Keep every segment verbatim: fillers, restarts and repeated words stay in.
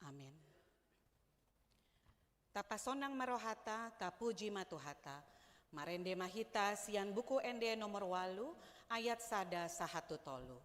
Amen. Tapasonang ma rohanta, tapuji ma Tuhanta. Marende ma hita sian Buku Ende nomor ualu, ayat sada sahat tu tolu.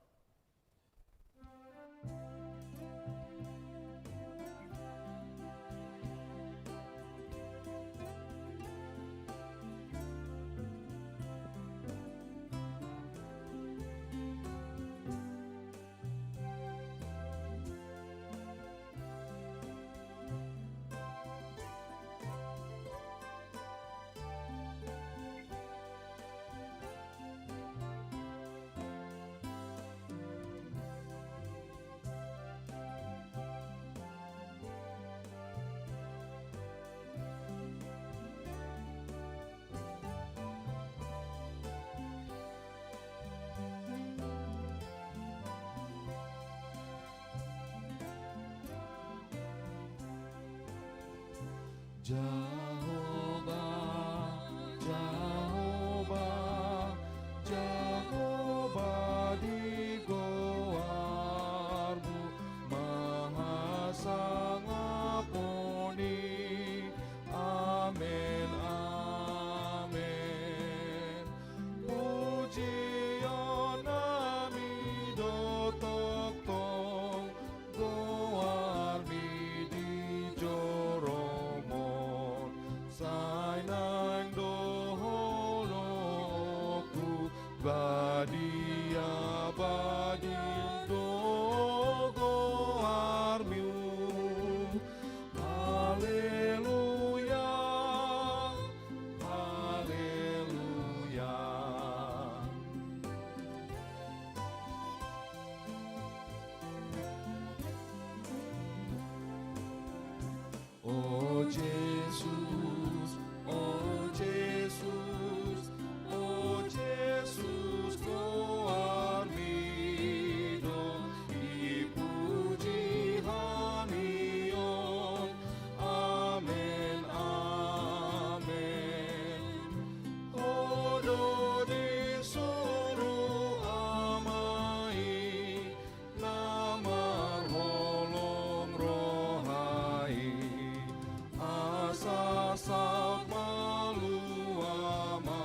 Jahowa, Jahowa, Jahowa di goarmu, maha sangap hami. Amen, amen. Pujionnami do tongtong goarmi di joro on. Sai naeng do holongku, badia, badia do goarmu. Haleluya, haleluya. O Jesus, o Jesus, o Jesus, goarmi do dipuji hami on. Amen, amen. Ho do disuru Ama i na marholong roha i, asa saut malua ma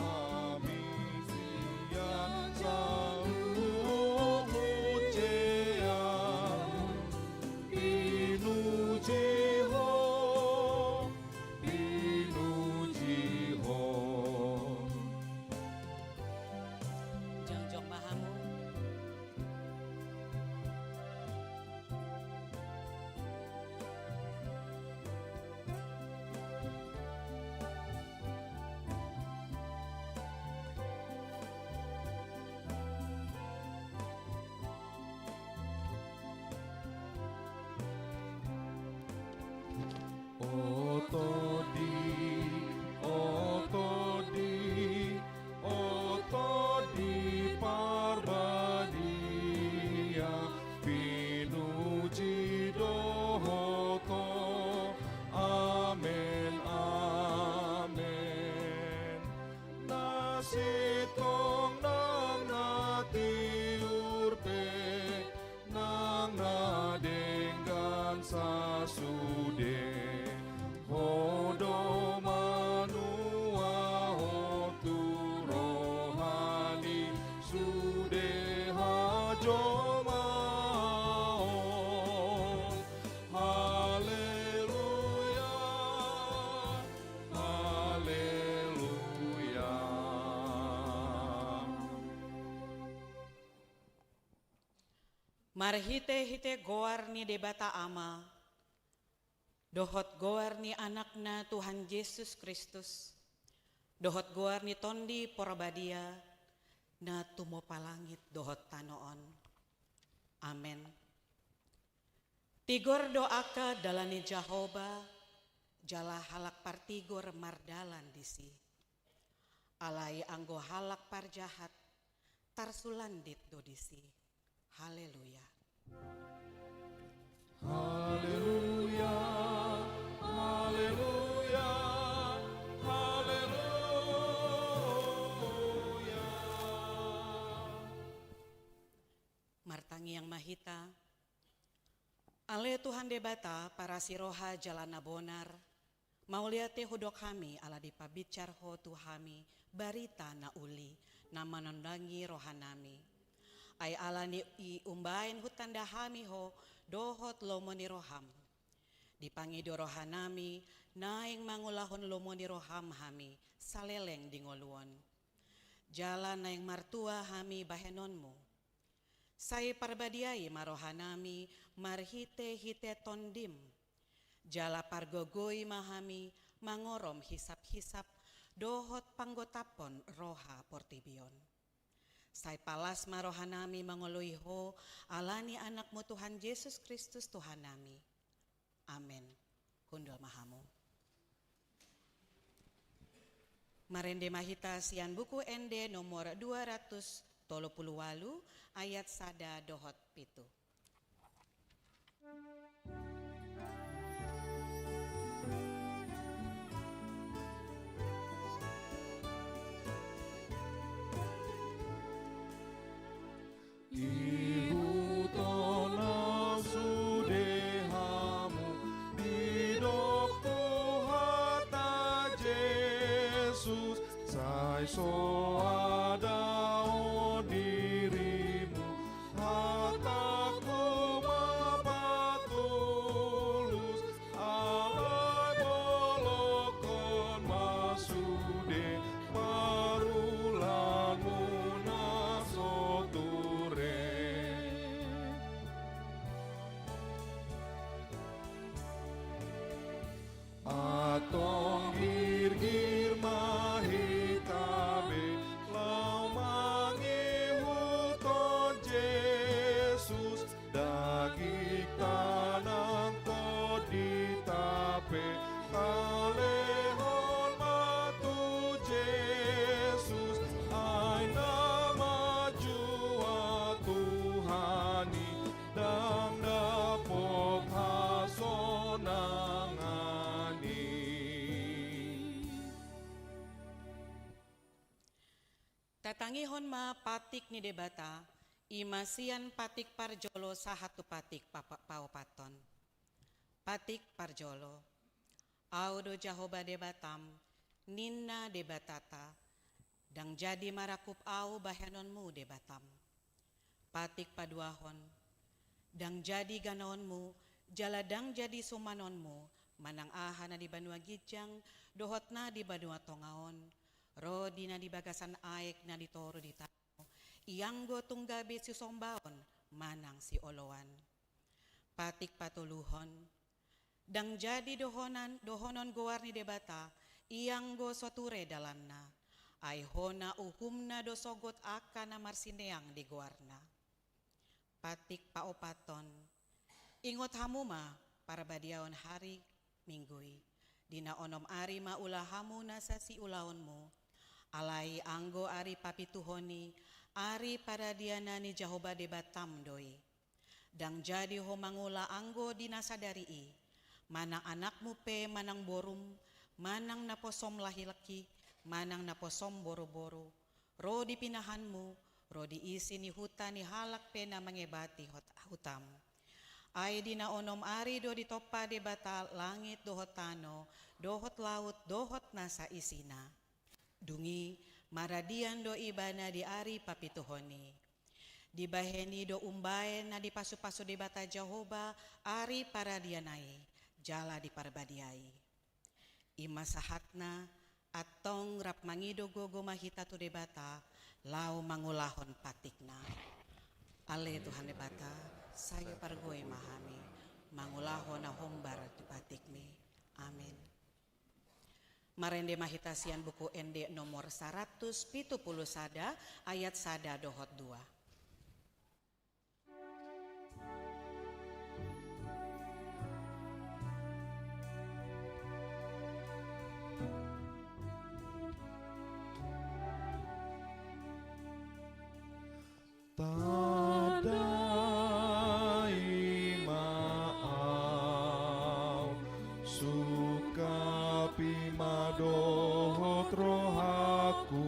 hami sian saluhut ujungna. Pinuji Ho, pinuji Ho. Jongjong ma hamu. O Tondi, o Tondi, o Tondi Parbadia, pinuji do Ho. Amen, amen. Na sintong nang na tiur pe, nang na denggan sasude, Ho do manuahon tu roha ni sude hajomaon. Haleluya, haleluya. Marhitehite goar ni Debata Ama, dohot goar ni Anakna Tuhan Jesus Kristus, dohot goar ni Tondi Porbadia, na tumopa langit dohot tano on. Amen. Tigor do angka dalan ni Jahowa, jala halak partigor mardalan disi. Alai anggo halak parjahat, tarsulandit do disi. Haleluya. Haleluya, haleluya, haleluya. Martangiang ma hita. Ale Ale Tuhan Debata, parasi roha jala na bonar, mauliate hudok hami ala dipabicar Ho tu hami barita na uli, na manondangi rohanami. Ai ala ni i umbaen hutanda hami Ho dohot lomo ni roham, dipangido rohanami naeng mangulahon lomo ni roham hami saleleng di ngolu on. Jala naeng martua hami bahenonmu. Sai parbadiai ma rohanami marhitehite Tondim. Jala pargogoi ma hami mangorom hisaphisap dohot panggotaphon roha portibi on. Sai palas ma rohanami mangoloi Ho, ala ni Anakmu Tuhan Jesus Kristus Tuhannami. Amen. Hundul ma hamu. Marende ma hita sian Buku Ende nomor dua ratus tolu pulu ualu, ayat sada dohot pitu. Ihuthon ahu sude hamu, didok Tuhanta Jesus, sai so adong dirimu, hatangku ma patulus, alai bolongkon ma sude parulanmu na so ture. Antong girgir ma hita be laho mangihuthon Jesus, daging tangan tondinta pe talehon ma tu Jesus, ai na manjua Tuhan i, ndang dapot hasonangan i. Tatangihon ma patik ni Debata, i ma sian patik parjolo sahat tu patik pa-, pa-, paopathon. Patik parjolo. Ahu do Jahowa Debatam, ninna Debatata, ndang jadi marangkup ahu bahenonmu Debatam. Patik paduahon. Ndang jadi ganaonmu, jala ndang jadi sumanonmu, manang aha na di banua ginjang, dohot na di banua tonga on, ro di na di bagasan aek na di toru di tano, ianggo tung gabe sisombaon manang sioloan. Patik patoluhon. Ndang jadi dohonan, dohonon goar ni Debata, ianggo so ture dalanna. Ai hona uhumna do sogot angka na marsineang di goarna. Patik paopathon. Ingot hamu ma parbadiaon hari Minggu i. Di na onom ari ma ula hamu nasa siulaonmu. Alai anggo ari papituhon i, ari paradiana ni Jahowa Debatam do i. Ndang jadi ho mangula anggo di na sadari i, manang anakmu pe manang borum, manang naposom laki-laki, manang naposom boru-boru, ro di pinahanmu, ro di isi ni huta ni halak pe na mangebati hot-, hutam. Ai di na onom ari do ditompa Debata langit dohot tano, dohot laut, dohot nasa isina. Dung i, maradian do ibana di ari papituhon i. Dibahen i do umbaen na dipasupasu Debata Jahowa ari paradiana i, jala diparbadiai. I ma sahatna, antong rap mangido gogo ma hita tu Debata, laho mangulahon patikna. Ale Tuhan Debata, sai pargogoi ma hami, mangulahon na hombar tu patikmi. Amen. Marende ma hita sian Buku Ende nomor saratus pitu pulu sada, ayat sada dohot dua. Tandai ma ahu, sungkapi ma dohot rohangku.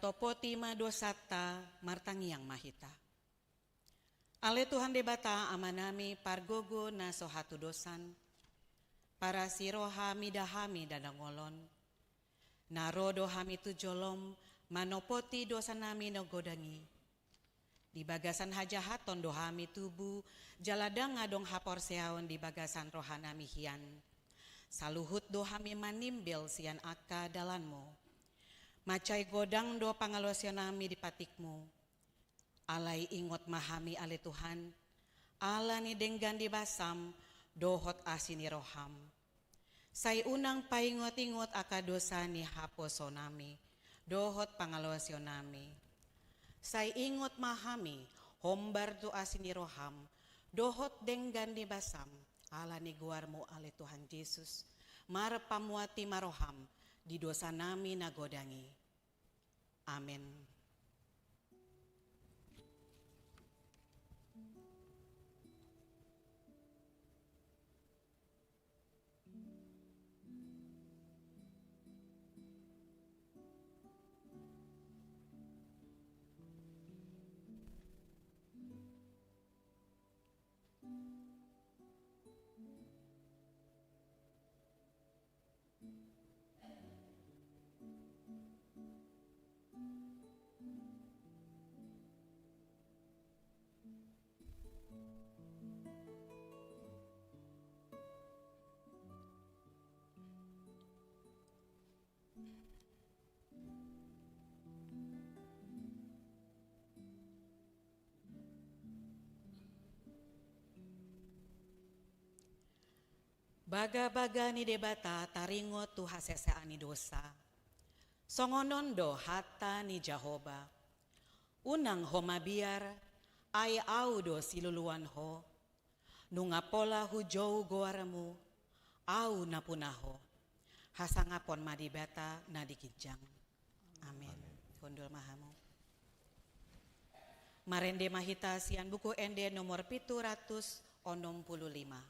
Topoti ma dosanta, martangiang ma hita. Ale Tuhan Debata Amanami pargogo na so hatudosan, parasi roha mida hami dandang olon, na ro do hami tu jolom manopoti dosanami na godang i. Di bagasan hajahaton do hami tubu, jala ndang adong haporseaon di bagasan rohanami hian. Saluhut do hami manimbel sian angka dalanmu. Mansai godang do pangalaosionami di patikmu. Alai ingot ma hami ale Tuhan, ala ni denggan ni basam dohot asi ni roham. Sai unang paingot-ingot angka dosa ni haposoonami dohot pangalaosionami. Sai ingot ma hami hombar tu asi ni roham dohot denggan ni basam, ala ni goarmu ale Tuhan Jesus, marpamuati ma roham di dosanami na godang i. Amen. Bagabaga ni Debata taringot tu hasesaan ni dosa. Songon on do hata ni Jahowa: Unang ho mabiar, ai Ahu do siluluan ho. Nunga pola hujou goarmu, Ahu nampuna ho. Hasangapon ma Debata na di ginjang. Amin. Hundul ma hamu. Marende ma hita sian Buku Ende nomor pitu ratus onom pulu lima.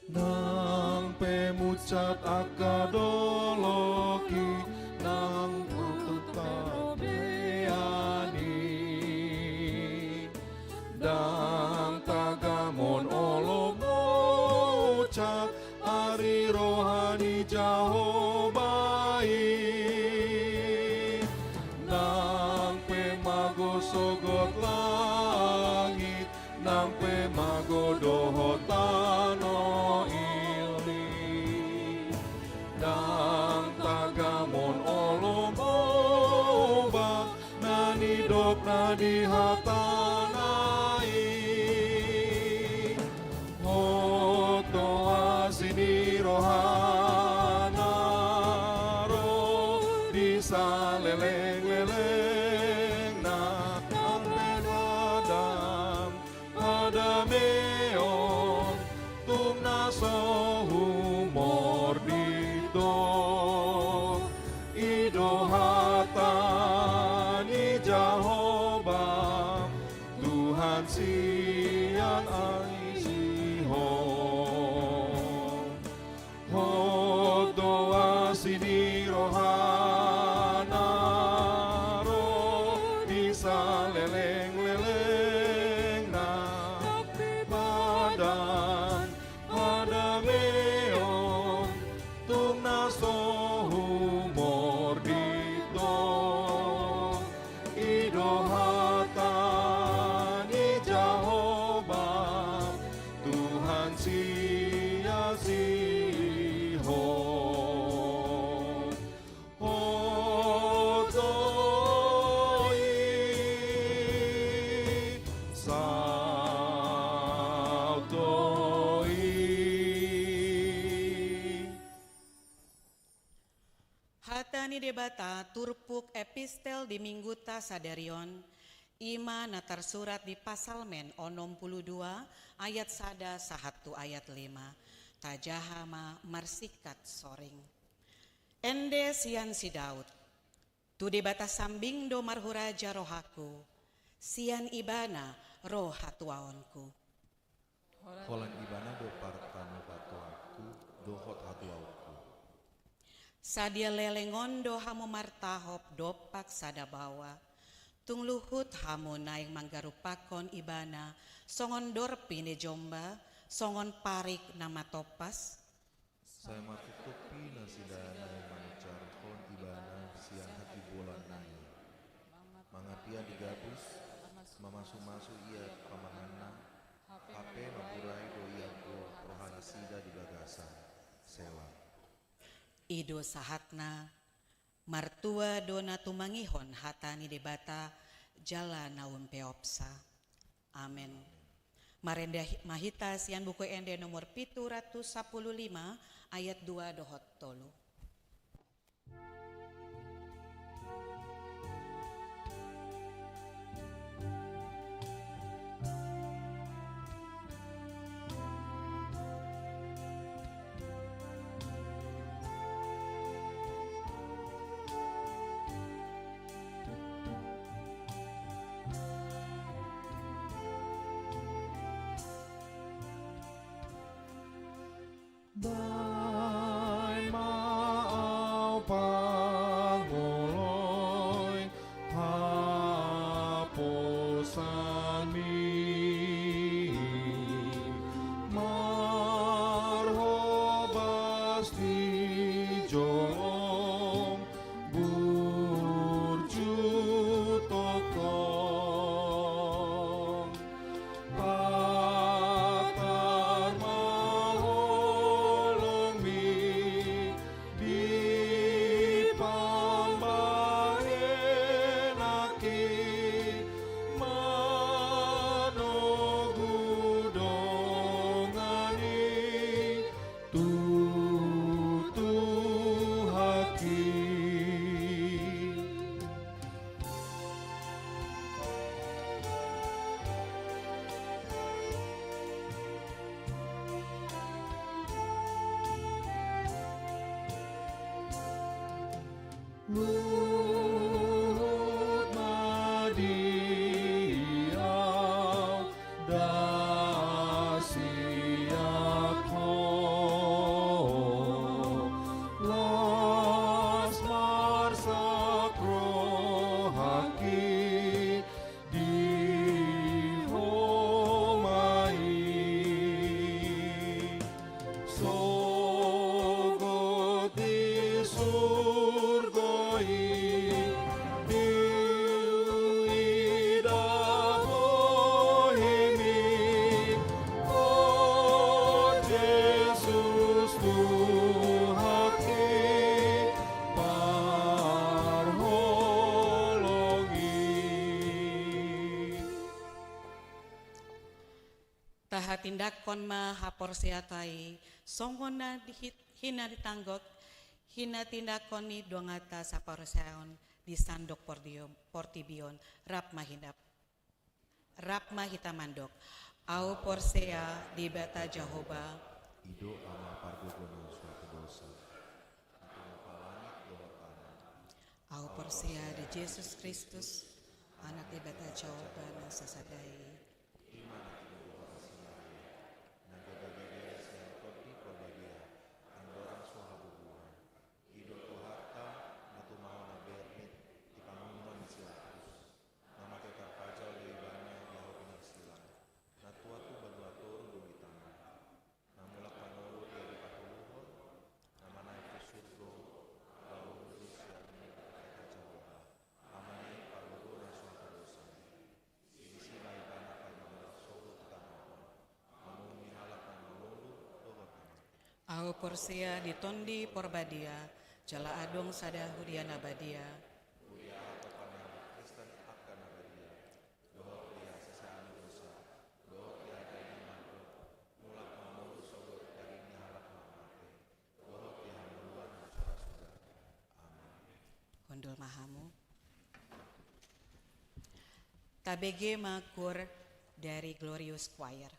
Nang pe munsat angka dolok i, nang untut parrobean i, ndang tagamon olo munsat ari roha ni Jahowa i. Nang pe mago sogot langit, nang pe mago dohot tano i, ndang tagamon olo muba na nidok na di hatana i. Hot do asi ni rohana ro di salelenglelengna, nang pe padan hadameon tung na so humordit do. I do hata ni Jahowa, Tuhan sian ai Sihon. Hot do asi ni rohana ro di salelenglelengna, nang pe padan hadameon tung na so humordit do. I do hata ni Jahowa, Tuhan sian Sihon. Hot do i, saut do i. Hata ni Debata turpuk epistel di Mingguta sadari on, I ma na tarsurat di Psalmen onom pulu dua ayat sada sahat tu ayat lima. Tajaha ma marsingkat soring. Ende sian si Daud. Tu Debata sambing do marhuraja rohangku, sian Ibana ro hatuaonku. Holan Ibana do partanopatoanku dohot hatuaonku. Sadia leleng on do hamu martahop dompak sada baoa. Tung luhut hamu naeng manggarupakkon Ibana songon dorpi ni jomba, songon parik na matompas. Sai martutupi nasida naeng manunjarhon Ibana sian hatigolan na i. Mangan ia di gabus, mamasumasu ia pamanganna, hape maburai do ia tu rohanasida di bagasan. Sela. I do sahatna. Martua do na tumangihon hata ni Debata jala na umpeopsa. Amen. Marende hi-, ma hita sian Buku Ende nomor pitu ratus sampulu lima ayat dua dohot tolu. Baen ma au pangoloi haposanmi, marhobas di jolom burju tongtong. Patar ma holongmi di pambahenanki, manogu dongan i tu Tuhanki. Luhut ma di au das siap ho, las marsak rohangki di Ho ma i. Sogot di surgo i, diida bohimi, o Jesus Tuhanki, parholongi. Tahatindangkon ma haporseaonta i, songon na di hit-, hinatindanghon, hinatindanghon ni dongan sahaporseaon di sandok portibi-, portibi on, rap ma hita, rap ma hita mandok. Au porsea di Debata Jahowa. I do Ama pargogo na so hudosa. Au porsea di Jesus Kristus, Anak Debata Jahowa na sasada i. I ma na tinodohon ni si Maria, na gabe bege sian Tondi Porbadia, andorang so habubuhan. I do Tuhanta, na tumao na bernit di pangunjunan ni si Latus, na mate tarpajal do Ibana di hau pinarsilang, na tua tu banua toru do ditangihon. Na mulak mangolu Ia dipatuluhon, na manaek tu surgo, laho ulos sian ni Debata Jahowa, Ama ni pargogo na so hudosa. Disi ma Ibana paima mulak sogot tu tano on, mamungka halak na mangolu dohot na mate. Au porsea di Tondi Porbadia, jala adong sada huria na badia. Huria hatopan ni halak Kristen angka na badia. Dohot di hasesaan ni dosa, dohot di hata i na mandok, mulak mangolu sogot daging ni halak na mate, dohot di hangoluan na so ra suda. Amen. Hundul ma hamu. A B G ma koor dari Glorious Choir.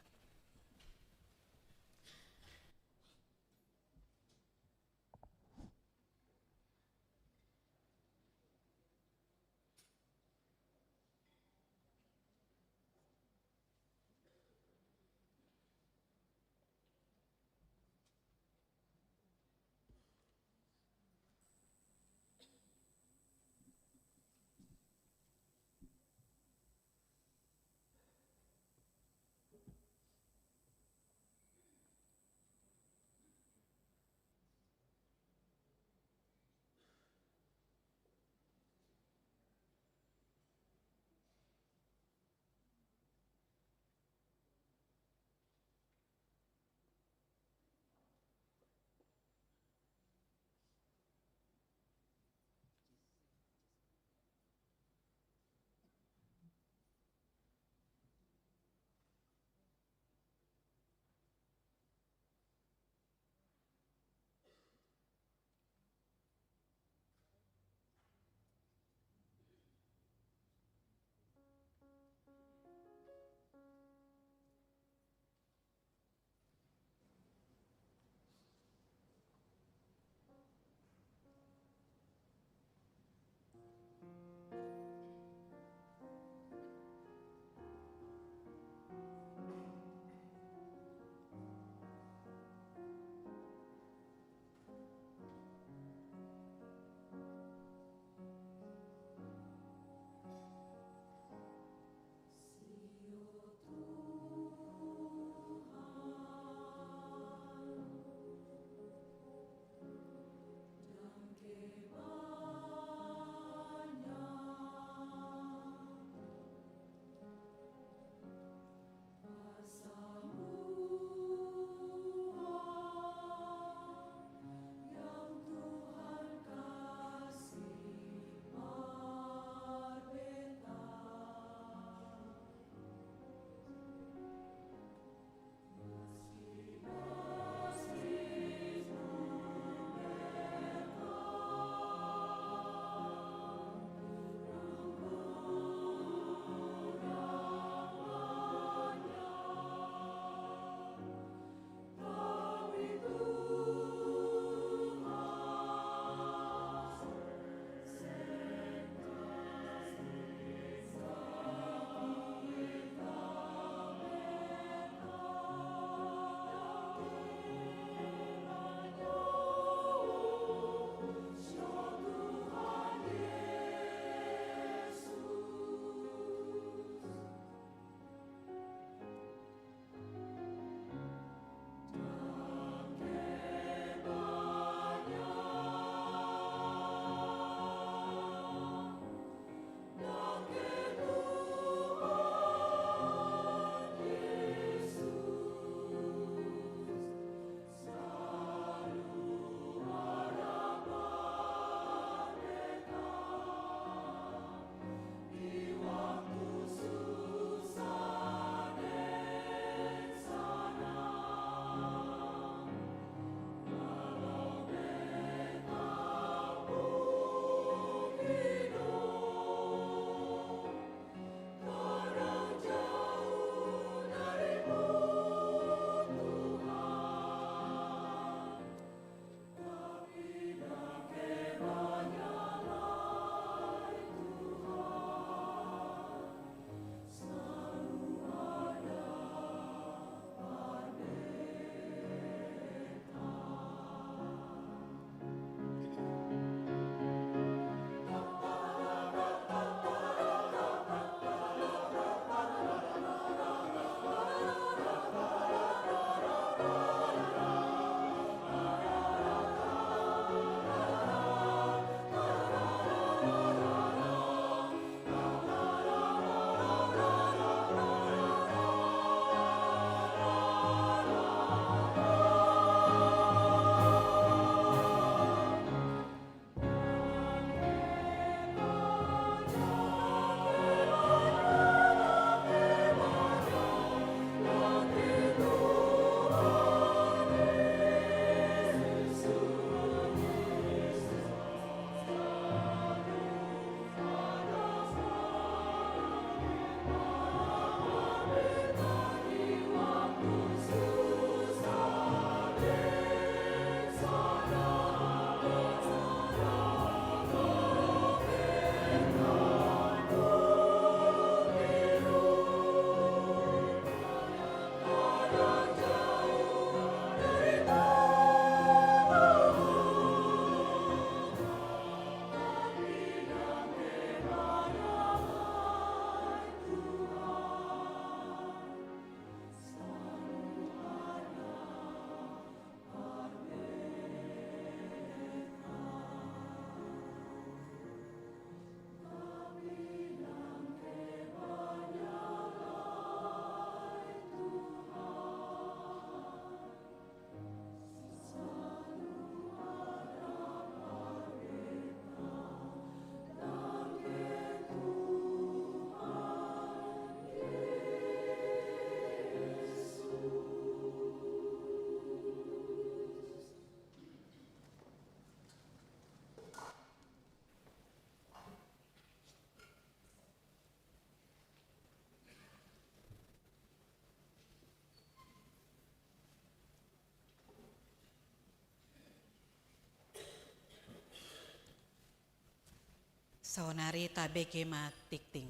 Saonari tabege ma tingting.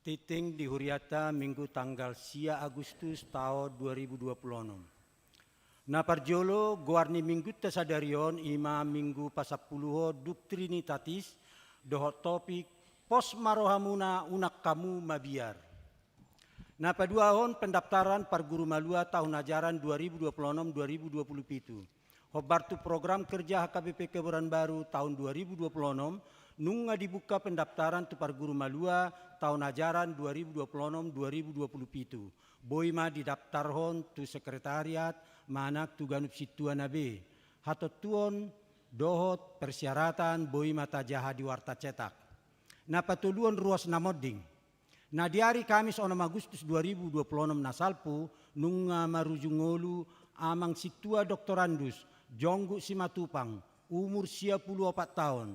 Tingting di hurianta Minggu tanggal sia Agustus taon dua ribu dua puluh onom. Na parjolo, goar ni Minggunta sadari on i ma Minggu pasampuluhon dung Trinitatis, dohot topik, Pos ma rohamuna, unang hamu mabiar. Na paduahon, pendaftaran parguru malua tahun ajaran dua ribu dua puluh enam dua ribu dua puluh pitu. Hombar tu program kerja H K B P Kebayoran Baru tahun dua ribu dua puluh enam, nunga dibuka pendaftaran tu parguru malua tahun ajaran dua ribu dua puluh enam dua ribu dua puluh pitu. Boi ma didaftarhon tu sekretariat manang tu ganup sintua na be. Hatontuon dohot persyaratan boi ma tajaha di warta cetak. Na patoluhon, ruas na monding. Na di ari Kamis onom Agustus dua ribu dua puluh onom na salpu, nunga marujung ngolu amang sintua doktorandus Jonggu Simatupang, umur sia pulu opat taon,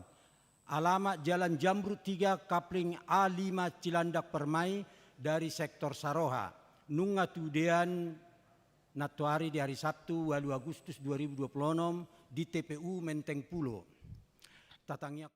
alamat Jalan Jamrut tiga, Kapling A lima, Cilandak Permai, dari sektor Saroha. Nunga tudean nantoari di ari Sabtu ualu Agustus dua ribu dua puluh onom di T P U Menteng Pulo. Tatangiang.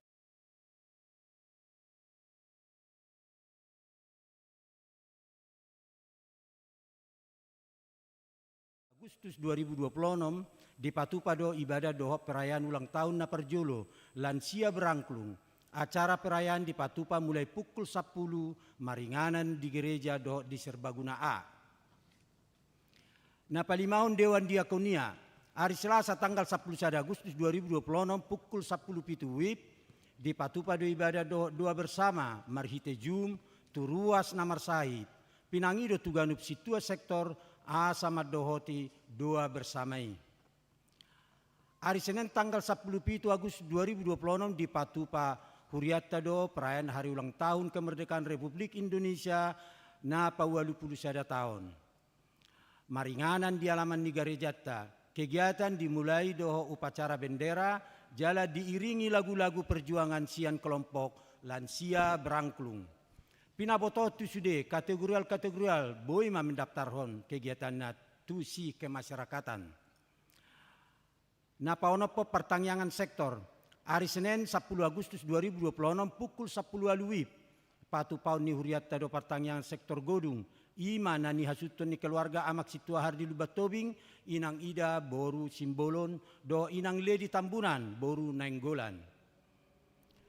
Agustus dua ribu dua puluh onom, dipatupa do ibadah dohot perayaan ulang tahun na parjolo, lansia berangklung. Acara perayaan dipatupa mulai pukul sampulu maringanan di gereja dohot di Serbaguna A. Na palimahon, dewan diakonia. Ari Selasa tanggal sampulu sada Agustus dua ribu dua puluh onom pukul sampulu pitu WIB, dipatupa do ibadah dohot doa bersama marhite Zoom tu ruas na marsahit. Pinangido tu ganup sintua sektor asa mandohoti doa bersama i. Ari Senen tanggal sampulu pitu Agustus dua ribu dua puluh onom dipatupa hurianta do perayaan hari ulang tahun kemerdekaan Republik Indonesia na paualu pulu sada taon. Maringanan di alaman ni garejanta, kegiatan dimulai dohot upacara bendera, jala diiringi lagu-lagu perjuangan sian kelompok lansia berangklung. Pinabotohon tu sude kategorial-kategorial boi ma mendaftarhon kegiatanna tu si kemasyarakatan. Na paonomhon, partangiangan sektor. Ari Senen sampulu Agustus dua ribu dua puluh onom pukul sampulu ualu WIB, patupaon ni hurianta do partangiangan sektor Godung, i ma na nihasuhuton ni keluarga amang sintua Hardi Lumban Tobing, inang Ida boru Simbolon, dohot inang Ledi Tambunan boru Nainggolan.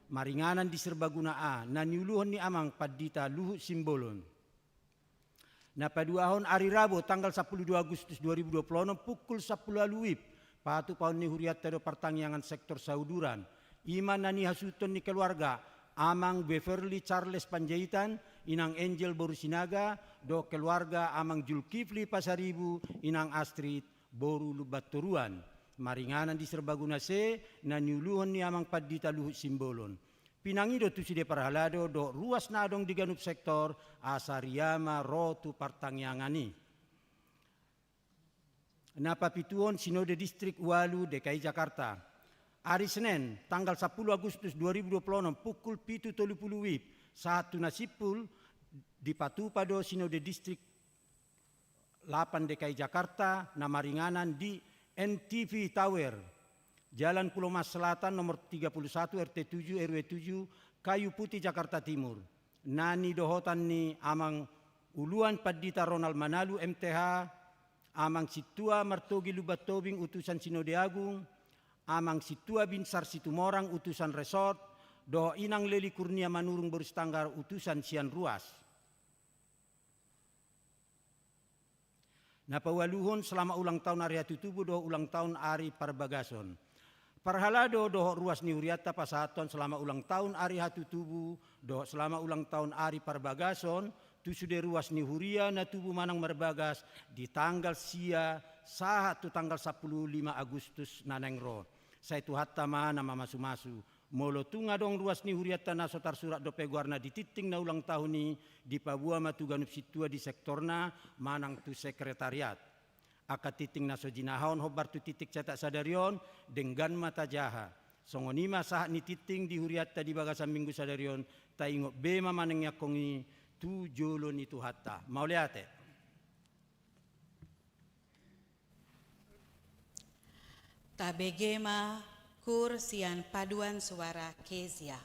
Maringanan di Serbaguna A, na niuluhon ni amang pandita Luhut Simbolon. Na paduahon, ari Rabu tanggal sampulu dua Agustus dua ribu dua puluh onom pukul sampulu ualu WIB, patupaon ni hurianta do partangiangan sektor Sauduran, i ma na nihasuhuton ni keluarga amang Beverly Charles Panjaitan, inang Angel boru Sinaga, dohot keluarga amang Julkifli Pasaribu, inang Astrid boru Lumban Toruan. Maringanan di Serbaguna C, na niuluhon ni amang pandita Luhut Simbolon. Pinangido tu sude parhalado dohot ruas na adong di ganup sektor, asa ria ma ro tu partangiangan i. Na papituhon, Sinode Distrik ualu D K I Jakarta. Ari Senen tanggal sampulu Agustus dua ribu dua puluh onom pukul pitu tolu pulu WIB, sahat tu na simpul, dipatupa do Sinode Distrik lapan D K I Jakarta na maringanan di N T V Tower, Jalan Pulomas Selatan nomor tiga puluh satu, R T tujuh, R W tujuh, Kayu Putih, Jakarta Timur. Na nidohotan ni amang uluan pandita Ronald Manalu, M T H, amang sintua Martogi Lumban Tobing, utusan Sinode Agung, amang sintua Binsar Situmorang, utusan resort, dohot inang Leli Kurnia Manurung boru Sitanggar, utusan sian ruas. Na paualuhon, selamat ulang tahun ari hatutubu dohot ulang tahun ari parbagason. Parhalado dohot ruas ni hurianta pasahathon selamat ulang tahun ari hatutubu dohot selamat ulang tahun ari parbagason tu sude ruas ni huria na tubu manang marbagas di tanggal sia sahat tu tanggal sampulu lima Agustus na naeng ro. Sai Tuhanta ma na mamasumasu. Molo tung adong ruas ni hurianta na so tarsurat dope goarna di tingting na ulang tahun i, dipaboa ma tu ganup sintua di sektorna manang tu sekretariat. Angka tingting na so jinahahon hombar tu tingting cetak sadari on, denggan ma tajaha. Songon i ma sahat ni tingting di hurianta di bagasan Minggu sadari on, taingot be ma manangiangkon i tu jolo ni Tuhanta. Mauliate. Tabege ma koor sian paduan suara Kezia.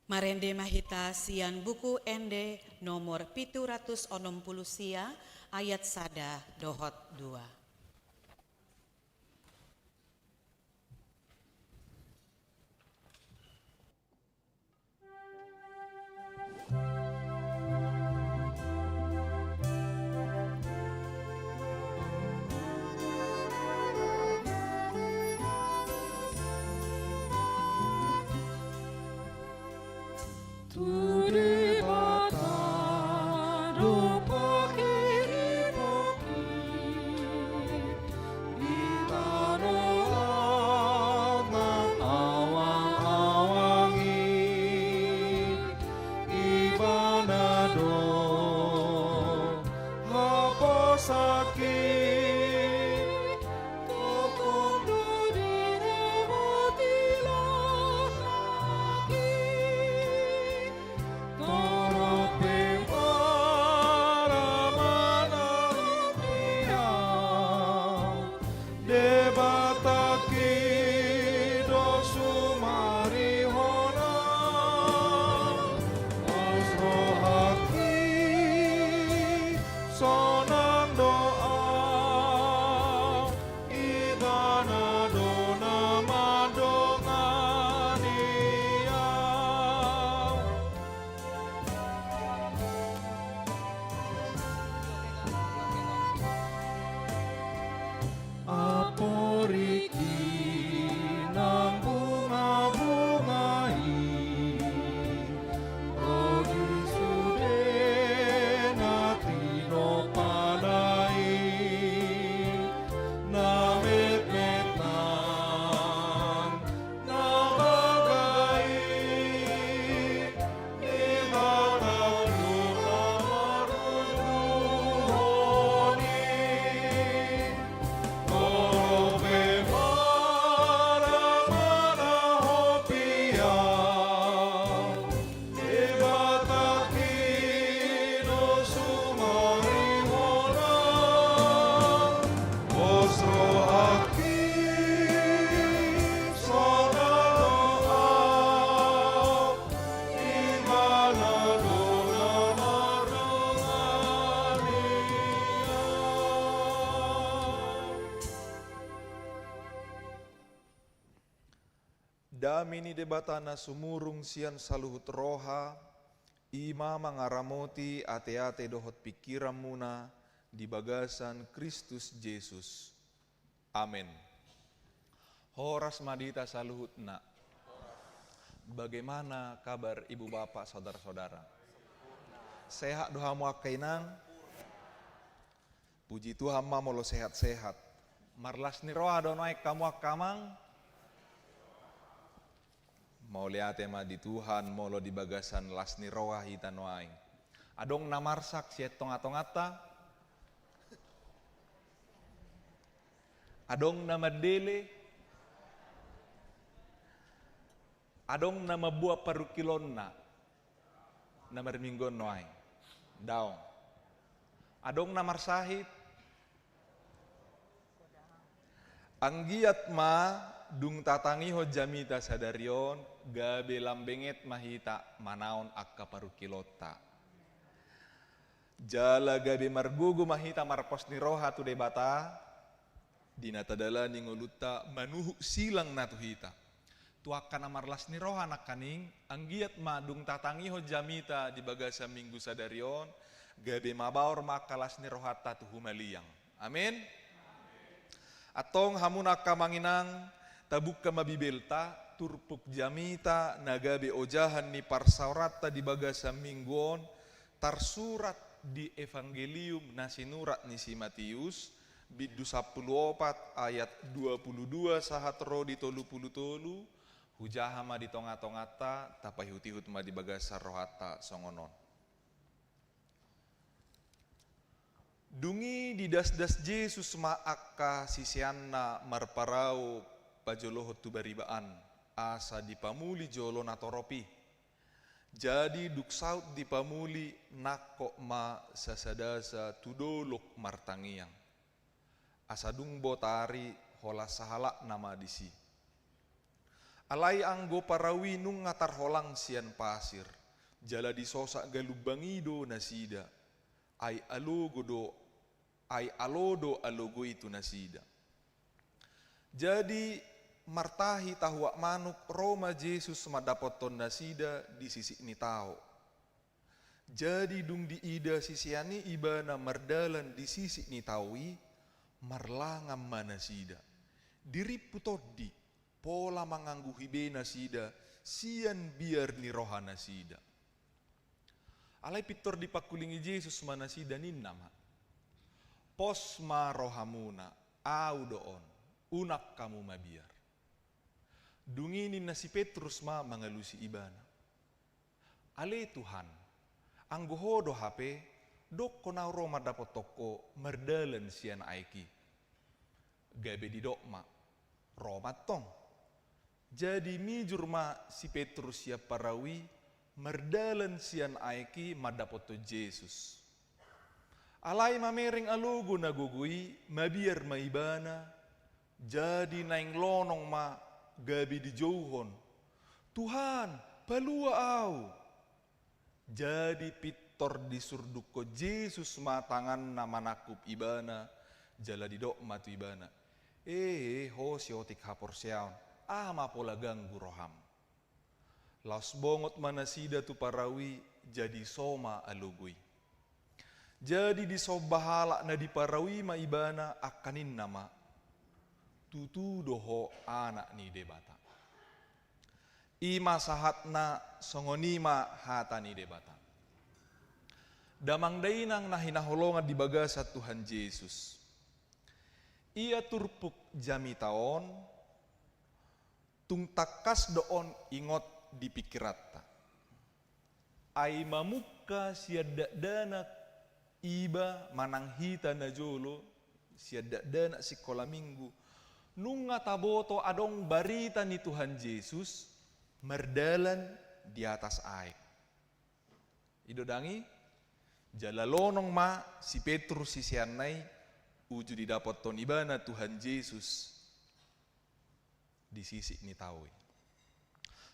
Marende ma hita sian Buku Ende nomor pitu ratus onom pulu sia, ayat sada dohot dua. Tu Debata do panghirimon i, di tano langit nang awang-awang i, Ibana do haposanki. Tongtong do di na mati langit i, torop pe mara manang dia, Debatangki do sumarihon ahu. Pos rohangki sonang do ahu, Ibana do na mandongani ahu. Aporiki nang bunga-bunga i, ro di sude na tinompana i, na metmet nang na baga i, Ibana do na marunduhon i. Torop pe mara manang dia, Debatangki do sumarihon ahu. Pos rohangki sonang do ahu, Ibana do na mandongani ahu. Dame ni Debata na sumurung sian saluhut roha, i ma mangaramoti ate-ate dohot pingkiranmuna di bagasan Kristus Jesus. Amen. Horas ma di hita saluhutna. Bagaimana kabar ibu bapak, saudara-saudara? Sehat do hamu angka inang? Puji Tuhan ma molo sehat-sehat. Marlas ni roha do nuaeng hamu angka amang? Mauliate ma di Tuhan molo di bagasan las ni roha hita nuaeng. Adong na marsak sian tonga-tonganta? Adong na mandele? Adong na mamboan parungkilonna na marminggu on nuaeng? Daong. Adong na marsahit? Anggiat ma dung tatangihon jamita sadari on, gabe lam benget ma hita manaon angka parungkilonta. Jala gabe margogo ma hita marpos ni roha tu Debata, di na tadalani ngolunta manuhuk silang na tu hita. Tu angka na marlas ni roha nangkaning, anggiat ma dung tatangihon jamita di bagasan minggu sadari on, gabe mabaor ma angka las ni rohanta tu humaliang. Amin. Antong hamu na angka amang inang, tabungka ma Bibelta, turpuk jamita na gabe ojahan ni parsaoranta di bagasan minggu on, tarsurat di Evangelium na sinurat ni si Matius, bindu sampulu opat ayat dua pulu dua sahat ro di tolu pulu tolu, hujaha ma di tonga-tonganta, tapaihut-ihut ma di bagasan rohanta songon on. Dung i didasdas Jesus ma angka siseanna marparau pajolohon tu bariba an, asa dipamuli jolo na torop i. Jadi dung saut dipamuli, nangkok ma sasadasa tu dolok martangiang. Asa dung botari, holan sahalakna ma disi. Alai anggo parau i nunga tarholang sian pasir, jala disosak galumbang i do nasida, ai alogo do, ai alo do alogo i tu nasida. Jadi martahi tahuak manuk ro ma Jesus mandapothon nasida di sisik ni tao. Jadi dung diida sisean i ibana mardalan di sisik ni tao i, marlangan ma nasida. Dirimpu tondi, pola mangangguhi be nasida sian biar ni roha nasida. Alai pintor dipangkulingi Jesus ma nasida, ninna ma: Pos ma rohamuna, Au do on, unang hamu mabiar. Dung i ninna si Petrus ma mangalusi ibana: Ale Tuhan, anggo Ho do hape, dokkon au ro mandapothon Ho mardalan sian aek i. Gabe didok ma: Ro ma antong. Jadi mijur ma si Petrus sian parau i, mardalan sian aek i mandapothon Jesus. Alai mamereng alogo na gogo i, mabiar ma ibana, jadi naeng lonong ma, gabe dijouhon: Tuhan, palua au! Jadi pintor disurdukhon Jesus ma tanganna manangkup ibana, jala didok ma tu ibana: E, ho siotik haporseaon, aha ma pola ganggu roham? Laos bongot ma nasida tu parau i, jadi so ma alogo i. Jadi disomba halak na di parau i ma ibana, angka ninna ma: Tutu do Ho Anak ni Debata. I ma sahatna, songon i ma hata ni Debata. Damang dainang na hinaholongan di bagasan Tuhan Jesus, ia turpuk jamita on tung tangkas do on ingot di pingkiranta. Ai mamungka sian dakdanak iba manang hita na jolo, sian dakdanak sikola minggu, nunga taboto adong barita ni Tuhan Jesus mardalan di atas aek. I do dang i, jala lonong ma si Petrus siseanna i, uju didapothon ibana Tuhan Jesus di sisik ni tao i.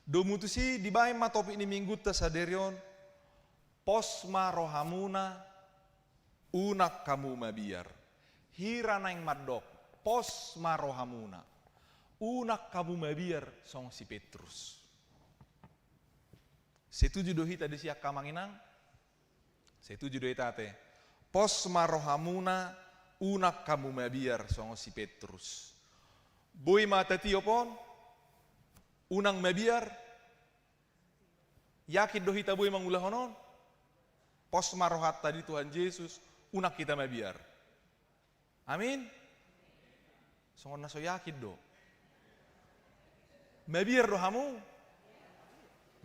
Domu tusi dibaen ma topik ni minggunta sadari on: Pos ma rohamuna, unang hamu mabiar. Hira naeng mandok: Pos ma rohamuna, unang hamu mabiar songon si Petrus. Setuju do hita disi, angka amang inang? Setuju do hita ate? Pos ma rohamuna, unang hamu mabiar songon si Petrus. Boi ma tatiop on, unang mabiar? Yakin do hita boi mangulahon on? Pos ma rohanta di Tuhan Jesus, unang hita mabiar. Amin. Songon na so yakin do. Mabiar do hamu?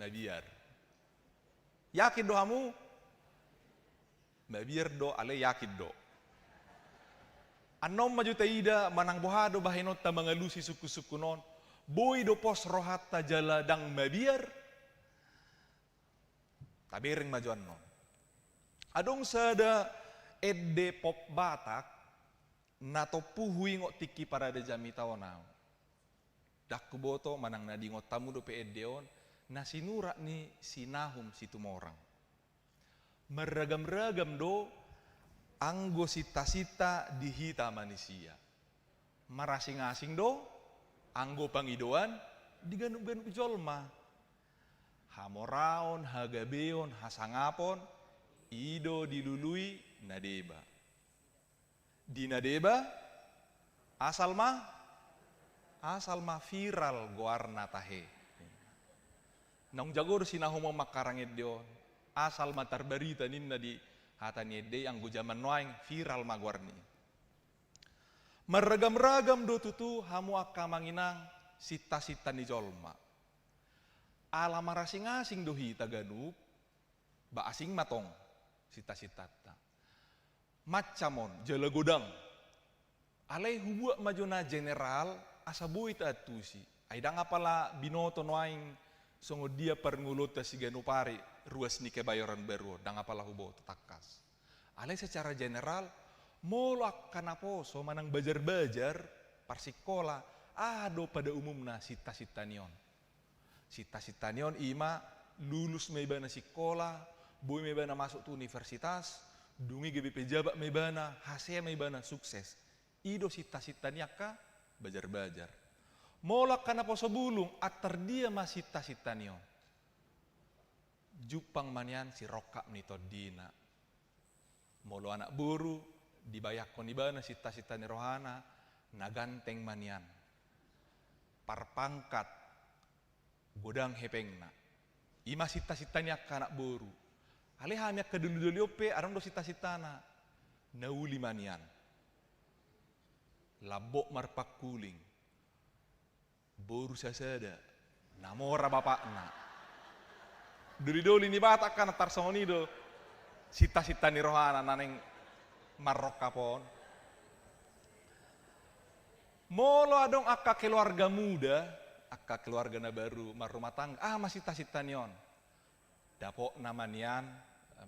Mabiar. Yakin do hamu? Mabiar do, alai yakin do. Annon ma jo taida manang boha do bahenonta mangalusi sungkunsungkun on. Boi do pos rohanta jala ndang mabiar? Tabereng ma jo annon. Adong sada ende pop Batak na tompu huingot tingki parade jamita on au. Ndang huboto manang na diingot hamu dope ende on, na sinurat ni si Nahum Situmorang. Marragamragam do anggo sintasinta di hita manisia. Marasingasing do anggo pangidoan di ganupganup jolma. Hamoraon, hagabeon, hasangapon, i do dilului na deba. Di na deba, asal ma, asal ma viral goarna tahe. Naung jago do si Nahum on mangkarang ende on, asal ma tarbarita ninna di hata ni ende i, anggo jaman nuaeng viral ma goarna i. Marragamragam do tutu hamu angka amang inang sintasinta ni jolma. Ala marasingasing do hita ganup, ba asing ma tong sintasintanta. Mansam on, jala godang. Alai hubuat ma jo na general, asa boi taantusi. Ai ndang apala binoto nuaeng songon dia parngoluonta siganup ari, ruas ni Kebayoran Baru on, ndang apala huboto tangkas. Alai secara general, molo angka naposo manang bajarbajar, parsingkola, aha do pada umumna sintasinta ni on? Sinta-sinta ni on i ma lulus ma ibana sikola, boi ma ibana masuk tu universitas, dung i gabe pejabat ma ibana, hasea ma ibana, sukses. I do sinta-sinta ni angka bajar-bajar. Molo angka naposo bulung, antar dia ma sinta-sinta ni on? Jumpang ma nian sirongkap ni tondina. Molo anak boru, dibayangkon ibana sinta-sinta ni rohana, na ganteng ma nian. Parpangkat, godang hepengna. I ma sinta-sinta ni angka anak boru. Alai hami angka doli-doli on pe, adong do sinta-sintana. Na uli ma nian. Lambok marpangkuling. Boru sasada, na mora bapakna. Doli-doli ni Batak kan tarsongon i do. Sinta-sinta ni rohana na naeng marrongkap on. Molo adong angka keluarga muda, angka keluarga na baru marrumah tangga, aha ma sinta-sinta ni on? Dapotna ma nian,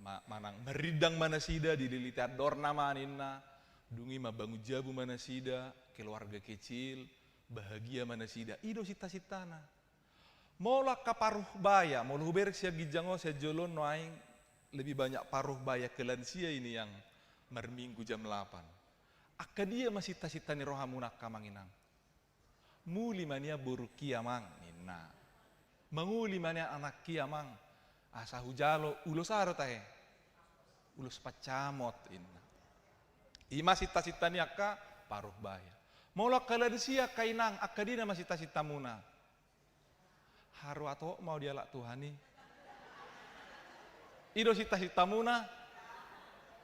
ma-, manang marindang ma nasida, dililiti andorna ma ninna, dung i mambangun jabu ma nasida, keluarga kecil, bahagia ma nasida, i do sinta-sintana. Molo angka paruh baya, molo hubereng sian ginjang on sian jolo on nuaeng, lebih banyak paruh baya ke lansia ini yang marminggu jam delapan. Angka dia ma sinta-sinta ni rohamuna angka amang inang? Muli ma nian borungki amang, ninna. Mangoli ma nian anakki amang, asa hujalo ulos aha do tahe? Ulos pancamot, ninna. I ma sinta-sinta ni angka paruh baya. Molo angka lansia angka inang, angka dia nama sinta-sintamuna? Haru atop ma au dialap Tuhan i. I do sinta-sintamuna?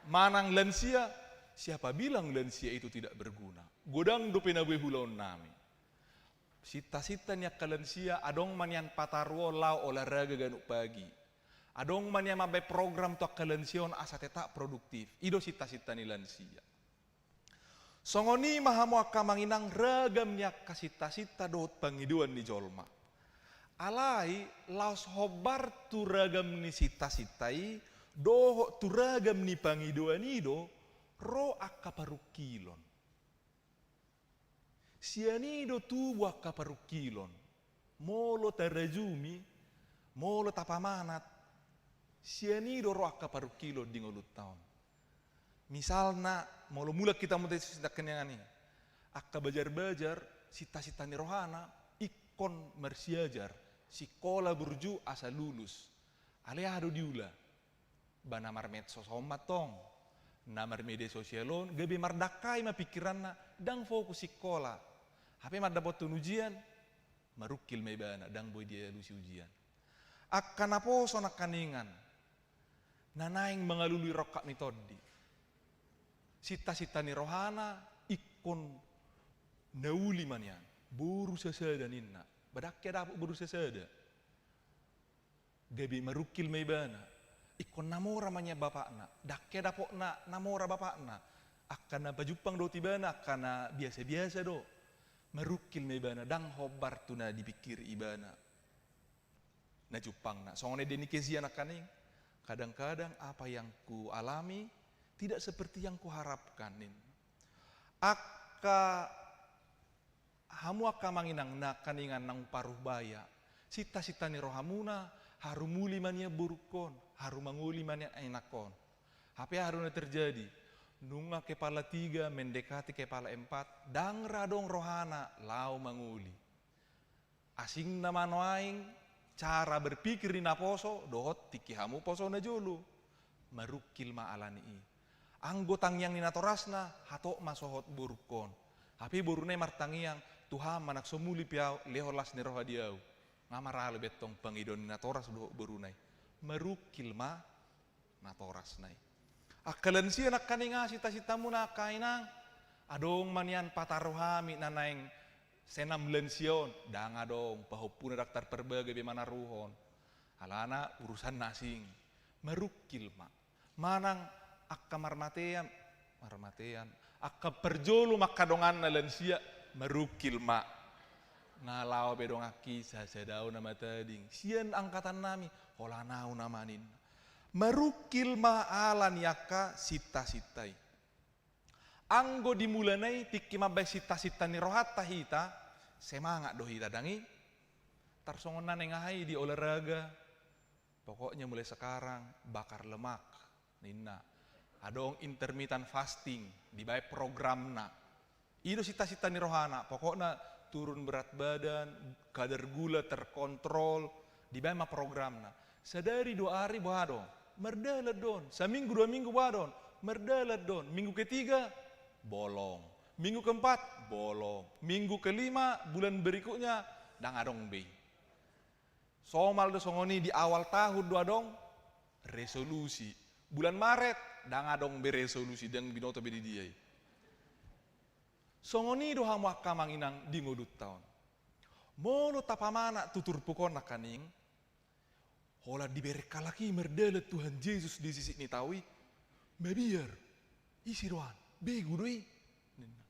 Manang lansia, siapa bilang lansia itu tidak berguna? Godang dope na boi huulaon nami. Sinta-sinta ni angka lansia, adong ma nian pataruhon laho olahraga ganup pagi. Adong ma nian mambaen program tu angka lansia on asa tetap produktif. I do sinta-sinta ni lansia. Songon i ma hamu angka amang inang ragam ni angka sinta-sinta dohot pangidoan ni jolma. Alai laos hombar tu ragam ni sinta-sinta i, dohot tu ragam ni pangidoan i do, ro angka parungkilon. Sian i do tubu angka parungkilon. Molo tarajumi, molo tapamanat, sian i do ro angka parungkilon di ngolunta on. Misalna, molo mulak hita muse tu sinta-sinta ni angka i. Angka bajar-bajar, sinta-sinta ni rohana, ingkon marsiajar, sikola burju asa lulus. Alai aha do diula? Ba na marmedsos on ma tong, na marmedia sosial on, gabe mardangkai ma pingkiranna, ndang fokus sikola. Hape mandapothon ujian, marungkil ma ibana, ndang boi dialusi ujian. Angka naposo nangkiningan, na naeng mangalului rongkap ni tondi. Sinta-sinta ni rohana, ingkon na uli ma nian, boru sasada ninna. Ba ndang hea dapot boru sasada. Gabe marungkil ma ibana. Ingkon na mora ma nian bapakna. Ndang hea dapotna na mora bapakna. Angka na pajumpang dohot ibana, angka na biasa-biasa do. Marungkil ma ibana, ndang hombar tu na dipingkiri ibana. Na jumpangna. Songon ende ni Kezia nangkining. Kadang-kadang apa yang kualami tidak seperti yang kuharapkan, ninna. Angka Hamu angka amang inang nangkiningan naung paruh baya, sinta-sinta ni rohamuna, haru muli ma nian borungkon, haru mangoli ma nian anakkon. Hape aha do na terjadi? Nunga kepala tiga mendekati kepala empat, ndang ra adong rohana laho mangoli. Asingna ma nuaeng cara berpikir ni naposo dohot tingki hamu poso na jolo. Marungkil ma alani i. Anggo tangiang ni natorasna, hatop ma sohot borungkon. Hape boruna i martangiang, Tuhan, manang so muli pe ahu, lehon las ni roha di ahu. Nga maralo be antong pangidoan ni natoras dohot boruna i. Marungkil ma natorasna i. Angka lansia nangkining, sinta-sintamuna angka inang. Adong ma nian patar hami na naeng senam lansia on, ndang adong, pahompuna ndang tarparbaga be manaruhon. Alana urusanna asing. Marungkil ma. Manang angka marmatean, marmatean, angka parjolo ma angka donganna lansia, marungkil ma. Nga laho be donganki, sasada ahu nama tading. Sian angkatannami, holan ahu nama ninna. Marungkil ma ala ni angka sinta-sinta i. Anggo di mulana i tingki mambaen sinta-sinta ni rohanta hita, semangat do hita dang i. Tarsongon na naeng aha i di olahraga, pokoknya mulai sekarang bakar lemak, ninna. Adong intermittent fasting, dibaen programna. I do sinta-sinta ni rohana, pokokna turun berat badan, kadar gula terkontrol, dibaen ma programna. Sadari dua ari boha do, mardalan do on, saminggu dua minggu boha do on, mardalan do on, minggu ketiga, bolong. Minggu keempat, bolong. Minggu kelima, bulan berikutnya, ndang adong be i. Somal do songon i, di awal tahun do adong resolusi. Bulan Maret, ndang adong be resolusi, ndang binoto be di dia i. Songon i do hamu angka amang inang di ngolunta on. Molo tapamanat tu turpuk on nangkaning, holan dibereng halak i mardalan Tuhan Jesus di sisik ni tao i, mabiar. Ise do an? Begu do i, ninna.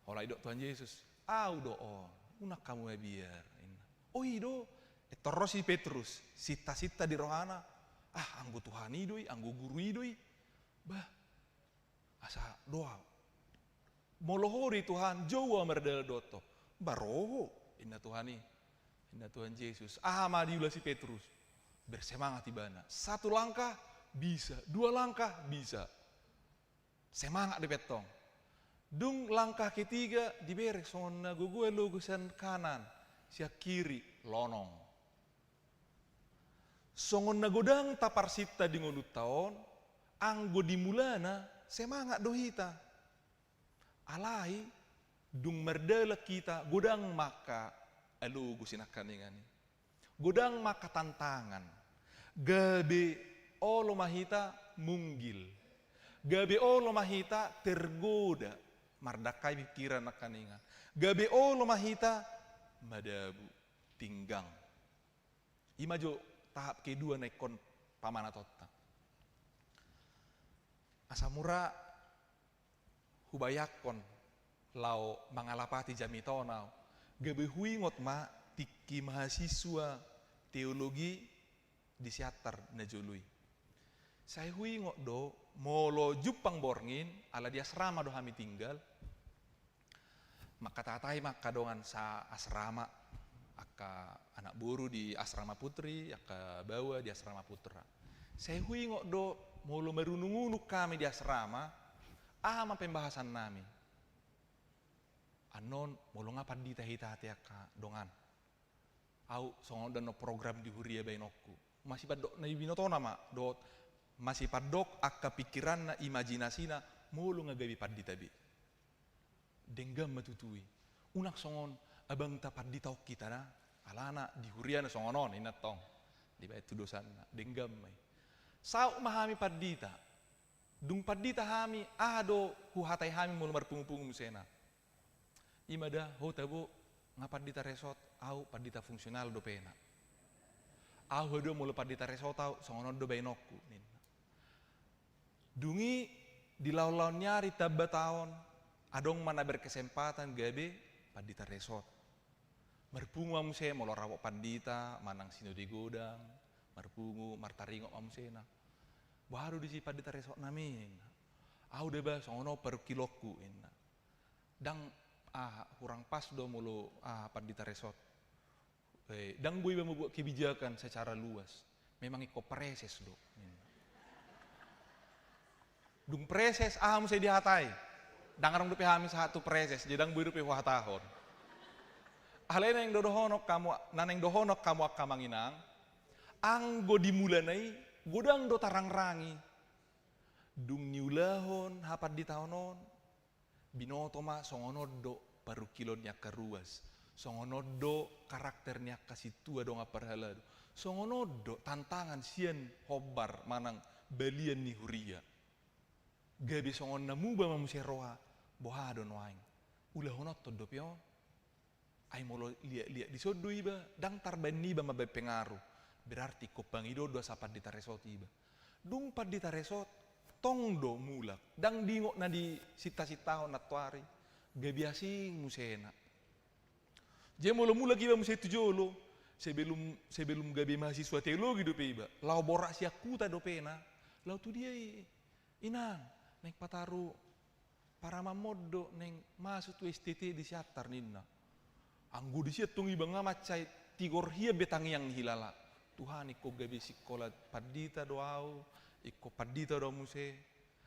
Holan didok Tuhan Jesus, au do on, unang hamu mabiar, ninna. O i do, eh, torus si Petrus, sinta-sinta di rohana, ah, anggo Tuhan i do i, anggo guru i do i. Bah, asa do au. Molo Ho do i Tuhan, jou au mardalan dohot Ho. Bah, ro Ho, ninna Tuhan i. Ninna Tuhan Jesus. Aha ma diula si Petrus? Bersemangat ibana. Satu langkah bisa, dua langkah bisa. Semangat dope antong. Dung langkah ketiga dibereng songon na gogo alogo sian kanan, sian kiri, lonong. Songon na godang taparsinta di ngolunta on, anggo di mulana semangat do hita. Alai, dung mardalan hita, godang ma angka alogo sian nangkaningan i. Godang ma angka tantangan. Gabe olo ma hita munggil. Gabe olo ma hita tergoda. Mardangkai pikiran nangkaningan. Gabe olo ma hita madabu, pinggang. I ma jo tahap kedua na ingkon pamanatonta. Asa mura hubayangkon laho mangalapati jamita on au, gabe huingot ma tingki mahasiswa teologi di Siantar na jolo i. Sai huingot do, molo jumpang borngin, ala di asrama do hami tinggal, mangkatatai ma angka dongan sa-asrama, angka anak boru di asrama putri, angka baoa di asrama putra. Sai huingot do, molo marunung-unung hami di asrama, aha ma pembahasan nami. Annon, molo nga pandita hita ate angka dongan, au songon on do annon program di huria baenonku. Masipandok na ibinotona ma dohot masipandok angka pikiranna, imajinasina, molo nga gabe pandita be. Denggan ma tutu i. Unang songon abangta pandita on hita na, alana di huriana songon on, ninna antong. Dibaen tu dosanna, denggan ma i. Saut ma hami pandita. Dung pandita hami, aha do huhatai hami molo marpungu-pungu musena. I ma da, ho tabo, nga pandita resort, au pandita fungsional dopena. Au haduan molo pandita resort au, songon on do baenonku, ninna. Dung i, di laon-laon ni ari tamba taon, adong ma na berkesempatan gabe pandita resort. Marpungu ma muse molo rap pandita, manang sinode godang, marpungu, martaringot ma musena. Boha do disi pandita resort nami, ninna. Au da bah, songon on parungkilonku, ninna. Ndang, ah, kurang pas do molo, ah, pandita resort. Eh, ndang boi iba mambuat kebijakan secara luas. Memang ingkon praeses do, ninna. Dung praeses, aha muse dihatai? Ndang adong dope hami sahat tu praeses, jadi ndang boi dope huhatahon. Alai na naeng dohonon hamu, na naeng dohonon hamu angka amang inang, anggo di mulana i, godang do tarangrangi. Dung niulahon hapanditaon on, binoto ma songon on do parungkilon ni angka ruas, songon on do karakter ni angka sintua dongan parhalado, songon on do tantangan sian hombar manang balian ni huria. Gabe songon na muba ma muse roha, boha do nuaeng, ulahononhon dope on. Ai molo liat-liat dison do iba, ndang tarbaen niba mambaen pengaruh. Berarti ingkon pangidoan do asa pandita resort iba. Dung pandita resort, tong do mulak. Ndang diingot na disintahon nantoari. Gabe asing musena. Jadi molo mulak iba muse tu jolo, sebelum, sebelum gabe mahasiswa teologi dope iba, laho borat sian huta dopena, laho tu dia i, "Inang, naeng pataru paramanmon do naeng masuk tu S T T di Siantar," ninna. Anggo disi antong iba nga mansai Tigor hian be tangiang ni hilala. Tuhan, ingkon gabe sikola pandita do ahu, ingkon pandita do ahu muse.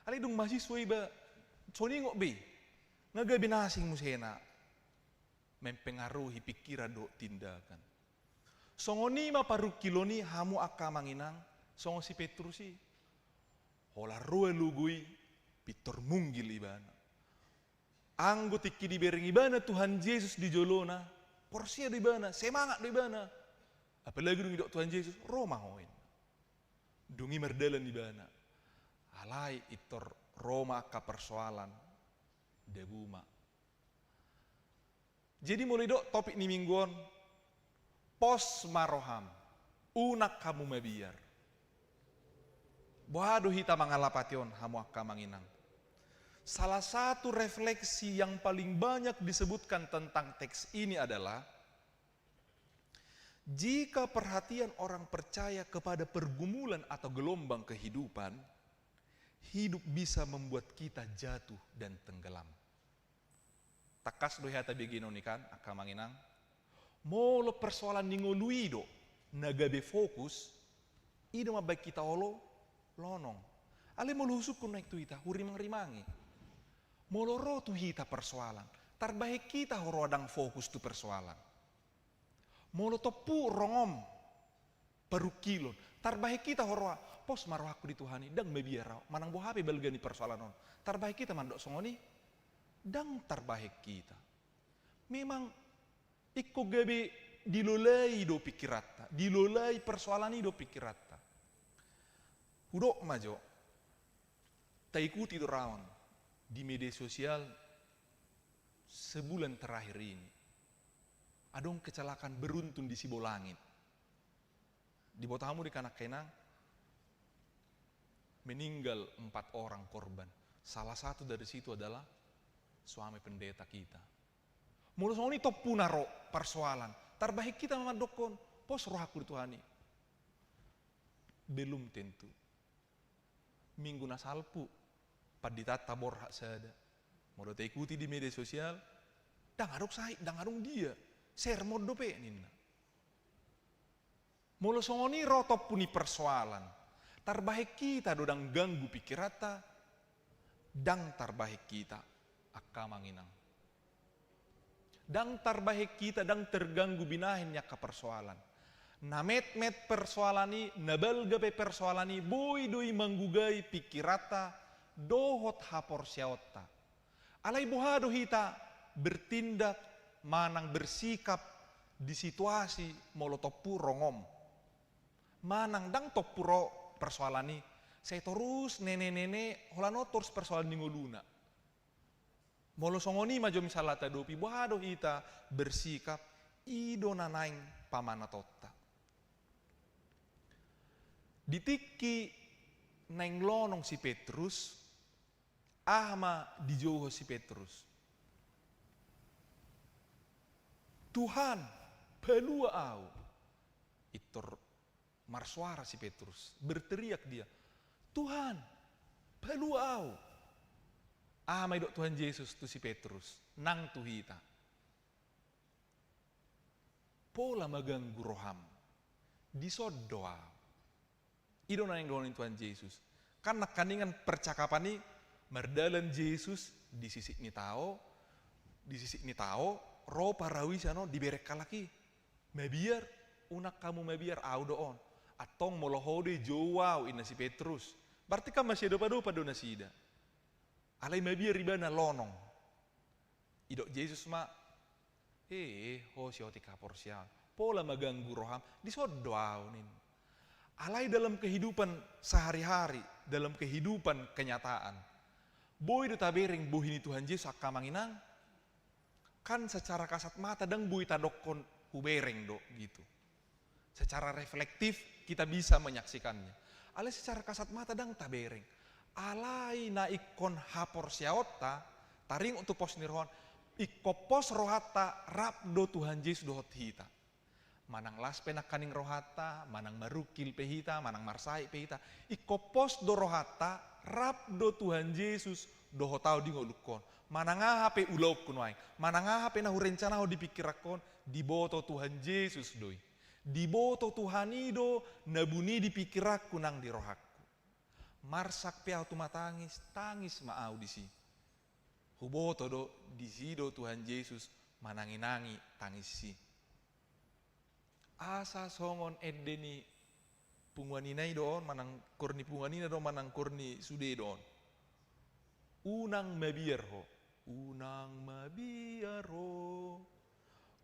Alai dung mahasiswa iba, songon i ngot be. Nga gabe na asing musena. Mempengaruhi pikiran dohot tindakan. Songon i ma parungkilon i, hamu angka amang inang, songon si Petrus i. Holan ro logo i, pintor munggil ibana. Anggo tingki dibereng ibana Tuhan Jesus di jolona, porsea do ibana, semangat do ibana. Apalagi dung didok Tuhan Jesus, ro ma ho, ninna. Dung i mardalan ibana. Alai pintor ro ma angka persoalan. Dabu ma. Jadi molo didok topik ni minggu on, pos ma roham, unang hamu mabiar. Boha do hita mangalapati on, hamu angka amang inang? Salah satu refleksi yang paling banyak disebutkan tentang teks ini adalah, jika perhatian orang percaya kepada pergumulan atau gelombang kehidupan, hidup bisa membuat kita jatuh dan tenggelam. Tangkas do hea tabege on i kan, angka amang inang? Molo persoalan ni ngolu i do na gabe fokus, i do mambahen hita olo lonong. Alai molo husungkun naeng tu hita, hurimang-rimangi. Molo ro tu hita persoalan, tarbahen hita huroha ndang fokus tu persoalan. Molo tompu rongom parungkilon, tarbahen hita huroha, pos ma rohangku di Tuhan i, ndang mabiar ahu, manang boha pe balga ni persoalan on. Tarbahen hita mandok songon i? Ndang tarbahen hita. Memang ingkon gabe dilolai do pikiranta, dilolai persoalan i do pikiranta. Hudok ma jo, taikuti do raon di media sosial sebulan terakhir ini. Adong kecelakaan beruntun di Sibolangit. Diboto hamu do i kan, angka inang? Meninggal empat orang korban. Salah satu dari situ adalah suami pendeta kita. Molo songon i tompuna ro persoalan, tarbahen hita mandokkon, pos rohangku di Tuhan i? Belum tentu. Minggu na salpu, panditanta borhat sada. Molo taikuti di media sosial, ndang adong sahit, ndang adong dia. Sermon dope, ninna. Molo songon i ro tompu ni persoalan, tarbahen hita do ndang ganggu pikiranta? Ndang tarbahen hita, angka amang inang. Ndang tarbahen hita, ndang terganggu binahen ni angka persoalan. Na metmet persoalan i, na balga pe persoalan i, boi do i manggugai pikiranta dohot haporseaonta. Alai boha do hita bertindak manang bersikap di situasi molo tompu rongom? Manang ndang tompu ro persoalan i, sai torus nene-nene, holan on torus persoalan ni ngoluna. Molo songon i ma jo misalna tadopi, boha do hita bersikap? I do na naeng pamanatonta. Di tingki naeng lonong si Petrus, aha ma dijouhon si Petrus? Tuhan, palua ahu. Pintor marsuara si Petrus, berteriak dia, Tuhan, palua ahu. Aha ma didok Tuhan Jesus tu si Petrus nang tu hita? Pola ma ganggu roham, dison do ahu. I do na naeng dohonon ni Tuhan Jesus. Kan nangkaningan percakapan i, mardalan Jesus di sisik ni tao, di sisik ni tao, ro parau i sian on, dibereng halak i. Mabiar, unang hamu mabiar, ahu do on. Antong molo ho do i, jou ahu, ninna si Petrus. Berarti kan masiadopadopan do nasida. Alai mabiar ibana, lonong. Didok Jesus ma, eh, ho siotik haporseaon, pola ma ganggu roham, dison do ahu, ninna. Alai dalam kehidupan sehari-hari, dalam kehidupan kenyataan, boi do tabereng bohi ni Tuhan Jesus, angka amang inang? Kan secara kasat mata ndang boi tadokkon hubereng do gitu. Secara reflektif kita bisa menyaksikannya. Alai secara kasat mata ndang tabereng. Alai na ingkon haporseaonta, taringot tu pos ni roha on, ingkon pos rohanta rap do Tuhan Jesus dohot hita. Manang las pe nangkaning rohanta, manang marungkil pe hita, manang marsahit pe hita, ingkon pos do rohanta Rap do Tuhan Jesus dohot ahu di ngolungkon. Manang aha pe ulaonku nuaeng, manang aha pe na hurencanahon di pingkiranhon, diboto Tuhan Jesus do i. Diboto Tuhan i do na buni di pingkiranku nang di rohangku. Marsak pe ahu tumatangis, tangis ma ahu disi. Huboto do, disi do Tuhan Jesus mananginangi tangis i. Asa songon ende ni punguan ina i do on, manang koor ni punguan ina do, manang koor ni sude do on. Unang mabiar ho, unang mabiar ho,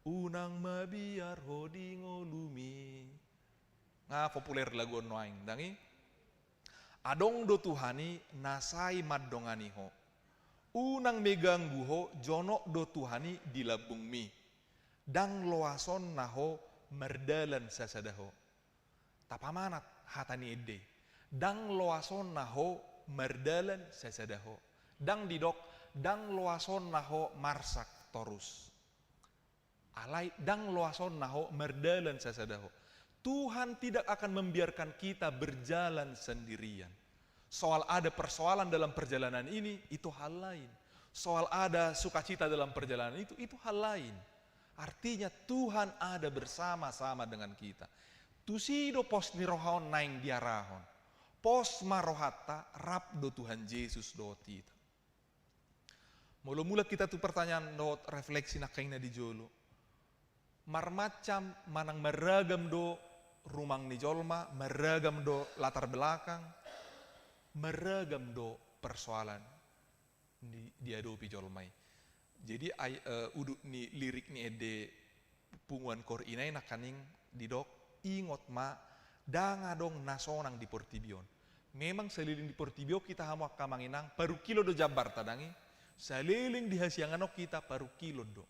unang mabiar ho di ngolumi. Nga populer lagu on nuaeng, ndang i? Adong do Tuhan i na sai mandongani ho. Unang meganggu ho, jonok do Tuhan i di lambungmi. Ndang loasonna ho mardalan sasada ho. Tapamanat hata ni ende i. Ndang loasonna ho mardalan sasada ho. Ndang didok, ndang loasonna ho marsak torus. Alai ndang loasonna ho mardalan sasada ho. Tuhan tidak akan membiarkan kita berjalan sendirian. Soal ada persoalan dalam perjalanan ini, itu hal lain. Soal ada sukacita dalam perjalanan itu, itu hal lain. Artinya Tuhan ada bersama-sama dengan kita. Tusi do pos ni roha on naeng diarahon. Pos ma rohanta, rap do Tuhan Jesus dohot hita. Molo mulak hita tu pertanyaan dohot refleksi nangkaning na di jolo. Marmacam manang marragam do rumang ni jolma, marragam do latar belakang, marragam do persoalan di, diadopi jolma i. Jadi ai, eh, udut ni lirik ni ende punguan koor ina i nangkaning didok, ingot ma, ndang adong na sonang di portibi on. Memang saleleng di portibi on hita hamu angka amang inang, parungkilon do jambarta ndang i, saleleng di hasiangan on hita parungkilon do.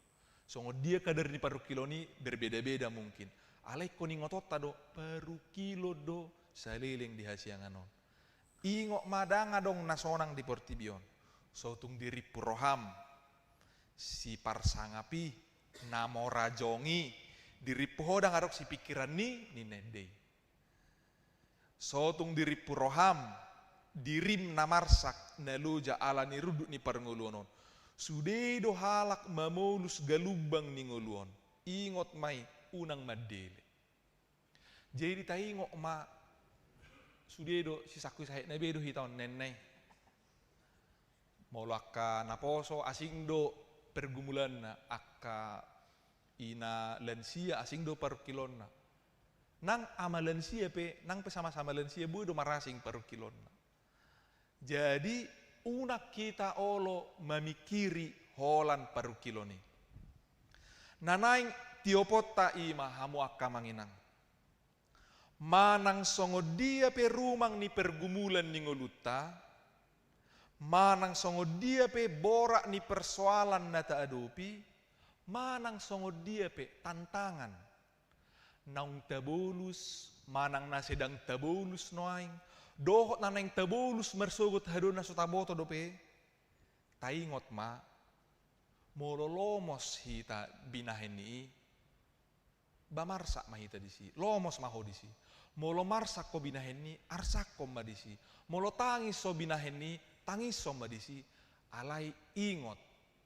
Songon dia kadar ni parungkilon i berbeda-beda mungkin. Alai ingkon ingotonta do, parungkilon do saleleng di hasiangan on. Ingot ma, ndang adong na sonang di portibi on. So tung dirimpu roham siparsangap i, na mora jongi, dirimpu ho ndang adong sipingkiran ni, ninna ende i. So tung dirimpu roham, dirim na marsak na loja ala ni rundut ni parngoluon on. Sude do halak mamolus galumbang ni ngolu on. Ingot ma i, unang mandele. Jadi taingot ma, sude do sisangkut sahit na be do hita on, ninna i. Molo angka naposo asing do pergumulanna, angka ina lansia asing do parungkilonna. Nang ama lansia pe, nang pe sama-sama lansia, boi do marasing parungkilonna. Jadi, unang hita olo mamingkiri holan parungkilon i. Na naeng tioponta i ma hamu angka amang inang. Manang songon dia pe rumang ni pergumulan ni ngolunta, manang songon dia pe borat ni persoalan na taadopi, manang songon dia pe tantangan naung tabolus, manang na sedang tabolus nuaeng, dohot na naeng tabolus marsogot haduan na so taboto dope, taingot ma, molo lomos hita binahen ni i, ba marsak ma hita disi, lomos ma ho disi. Molo marsak ho binahen ni i, arsakhon ma disi. Molo tangis ho binahen ni i, tangishon ma disi. Alai ingot,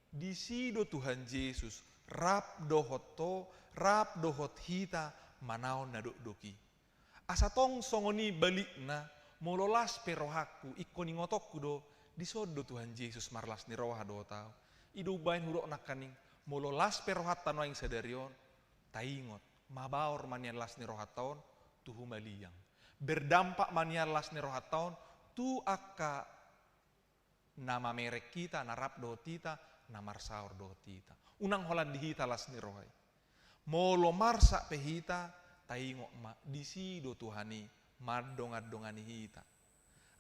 disi do Tuhan Jesus rap dohot ho, rap dohot hita manaon na dokdok i. Asa tong songon i balikna, molo las pe rohangku, ingkon ingotonku do, dison do Tuhan Jesus marlas ni roha dohot ahu. I do umbahen hudok nangkaning, molo las pe rohanta nuaeng sadari on, taingot, mabaor ma nian las ni rohanta on tu humaliang. Berdampak ma nian las ni rohanta on tu angka na mamereng hita, na rap dohot hita, na marsaor dohot hita. Unang holan di hita las ni roha i. Molo marsak pe hita, taingot ma, disi do Tuhan i mandongan-dongani hita.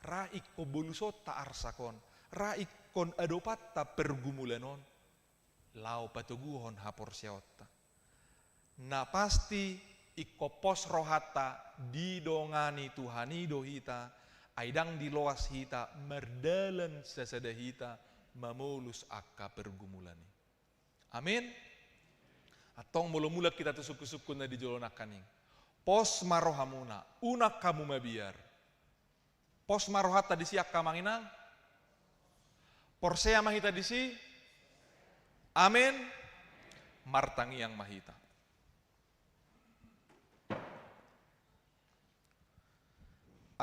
Ra ingkon bolusonta arsak on, ra ingkon adopanta pergumulan on, laho patoguhon haporseaonta. Na pasti, ingkon pos rohanta, didongani Tuhan i do hita, ai ndang diloas hita mardalan sasada hita mamolus angka pergumulan i. Amin. Antong molo mulak hita tu sungkun-sungkun na di jolo nangkaning. Pos ma rohamuna, unang hamu mabiar. Pos ma rohanta disi, angka amang inang. Porsea ma hita disi. Amen. Martangiang ma hita.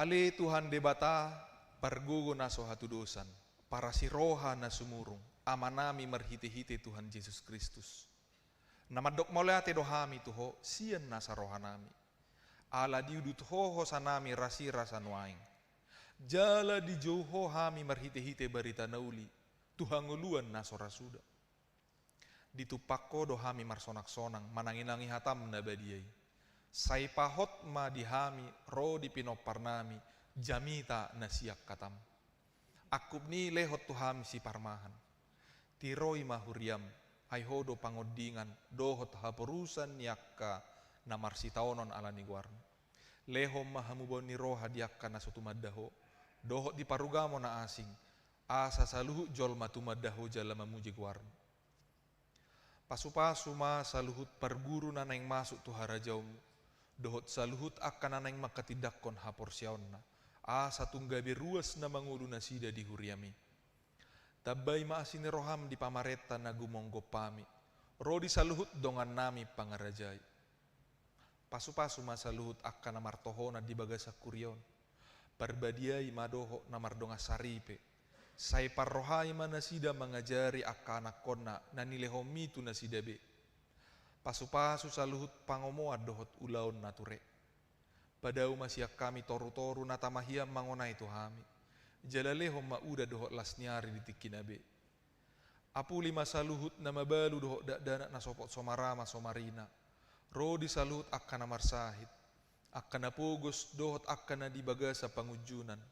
Ale Tuhan Debata, pargogo na so hatudosan, parasi roha na sumurung, Amanami marhite-hite Tuhan Jesus Kristus. Na mandok mauliate do hami tu Ho sian nasa rohanami. Ala diudut Ho hosanami rasirasa nuaeng. Jala dijou Ho hami marhite-hite barita na uli, tu hangoluan na so ra suda. Ditumpak Ho do hami marsonak-sonang, manangi-nangi hataM na badia i. Sai pahot ma di hami, ro di pinomparnami, jamita na sian hataM. Angkup ni i lehon tu hami siparmahan. Tiroi ma huriaM, ai Ho do pangondingan, dohot haporusan ni angka na marsitaonon ala ni goarMu. Lehon ma hamubaon ni roha di angka na so tumanda Ho, dohot di parugamo na asing, asa saluhut jolma tumanda Ho jala mamuji goarMu. Pasu-pasu ma saluhut parguru na naeng masuk tu harajaonMu, dohot saluhut angka na naeng manghatindanghon haporseaonna, asa tung gabe ruas na mangolu nasida di huriaMi. Tambai ma asi ni rohaM di pamarenta na gumomgom hami, ro di saluhut dongannami pangarajai. Pasu-pasu ma saluhut angka na martohonan di bagasan huria on. Parbadiai ma dohot na mardongan saripe. Sai parrohai ma nasida mangajari angka anakkonna na nilehonMi tu nasida be. Pasu-pasu saluhut pangomoan dohot ulaon na ture. Padao ma sian hami toru-toru na tama hian mangonai tu hami. Jala lehon ma udan dohot las ni ari di tingkina be. Apuli ma saluhut na mabalu dohot dakdanak na sopot somarama somarina, ro di saluhut angka na marsahit, angka na pogos dohot angka na di bagasan pangunjunan.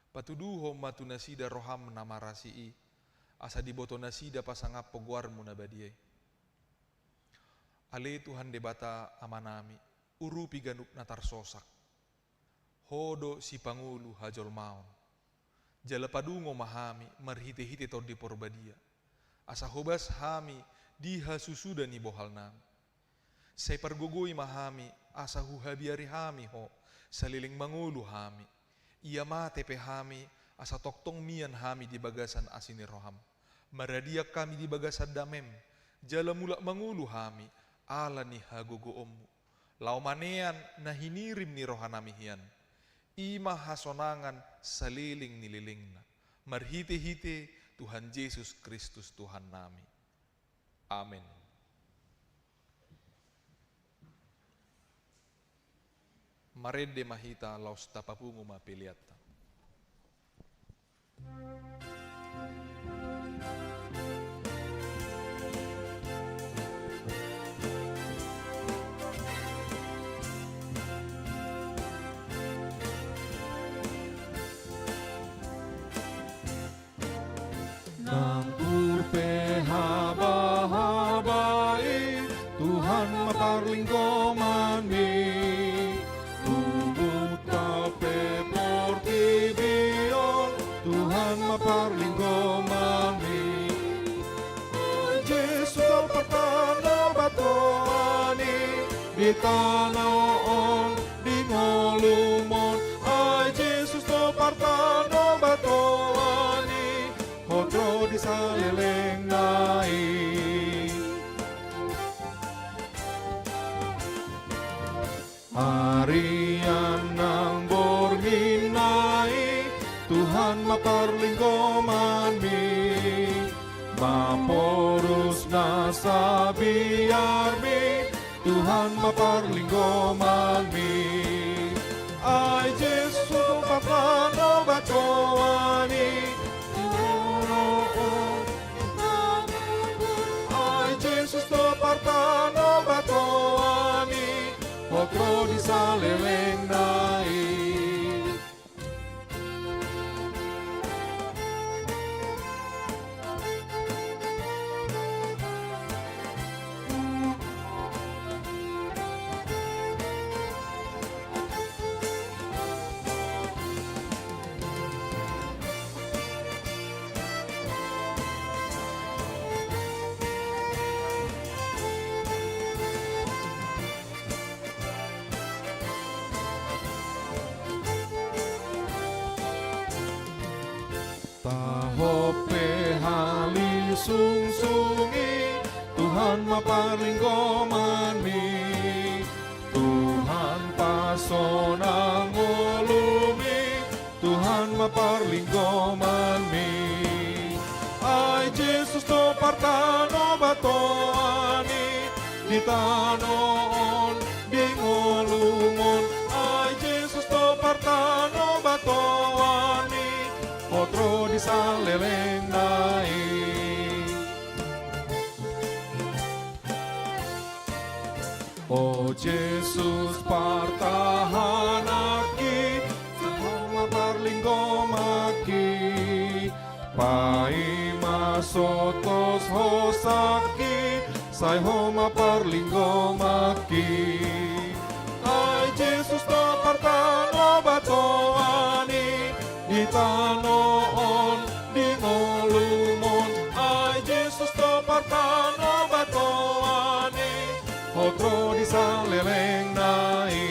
Patuduhon ma tu nasida rohaM na marasi i, asa diboto nasida pasangaphon goarMu na badia i. Ale Tuhan Debata Amanami, urupi ganup na tarsosak. Ho do sipangolu hajolmaon. Jala padungo ma hami marhite-hite Tondi Porbadia, asa hobas hami di hasusuda ni bohalnami. Sai pargogoi ma hami, asa huhabiari hami Ho saleleng mangolu hami. Ia mate pe hami, asa tongtong mian hami di bagasan asi ni rohaM. Maradian hami di bagasan dameM, jala mulak mangolu hami ala ni hagogoonMu. Laho manean na hinirim ni rohanami hian. I ma hasonangan saleleng ni lelengna. Marhite-hite Tuhan Jesus Kristus Tuhannami. Amen. Marende ma hita laos tapapungu ma peleanta. Nampur pe haba-haba i, Tuhan ma parlinggomanmi. Tubuhta pe portibi on, Tuhan ma parlinggomanmi. Jesus do partanobaton i di tano on, di ngolum on. Ai Jesus do partanobaton i, hot ro di salelengna i. Arian nang borngin i, Tuhan ma parlinggomanmi. Maporus nasa biarmi, Tuhan ma parlinggomanmi. Ai Jesus do partanobaton i. Ai Jesus do partanobaton i, hot ro di salelengna i. Tahop pe hali sungsung i, Tuhan ma parlinggomanmi. Tuhan pasonang ngolumi, Tuhan ma parlinggomanmi. Ai Jesus do partanobatoan i, di tano on, di ngolum on. Ai Jesus do partanobatoan i, hot ro di salelengna i. O Jesus, partahananki, sai Ho ma parlinggomanki. Paima sotos hosangki, sai Ho ma parlinggomanki. Ai Jesus do partanobatoan i, di tano on, di ngolum on. Ai Jesus do partanobatoan i, hot ro di salelengna i.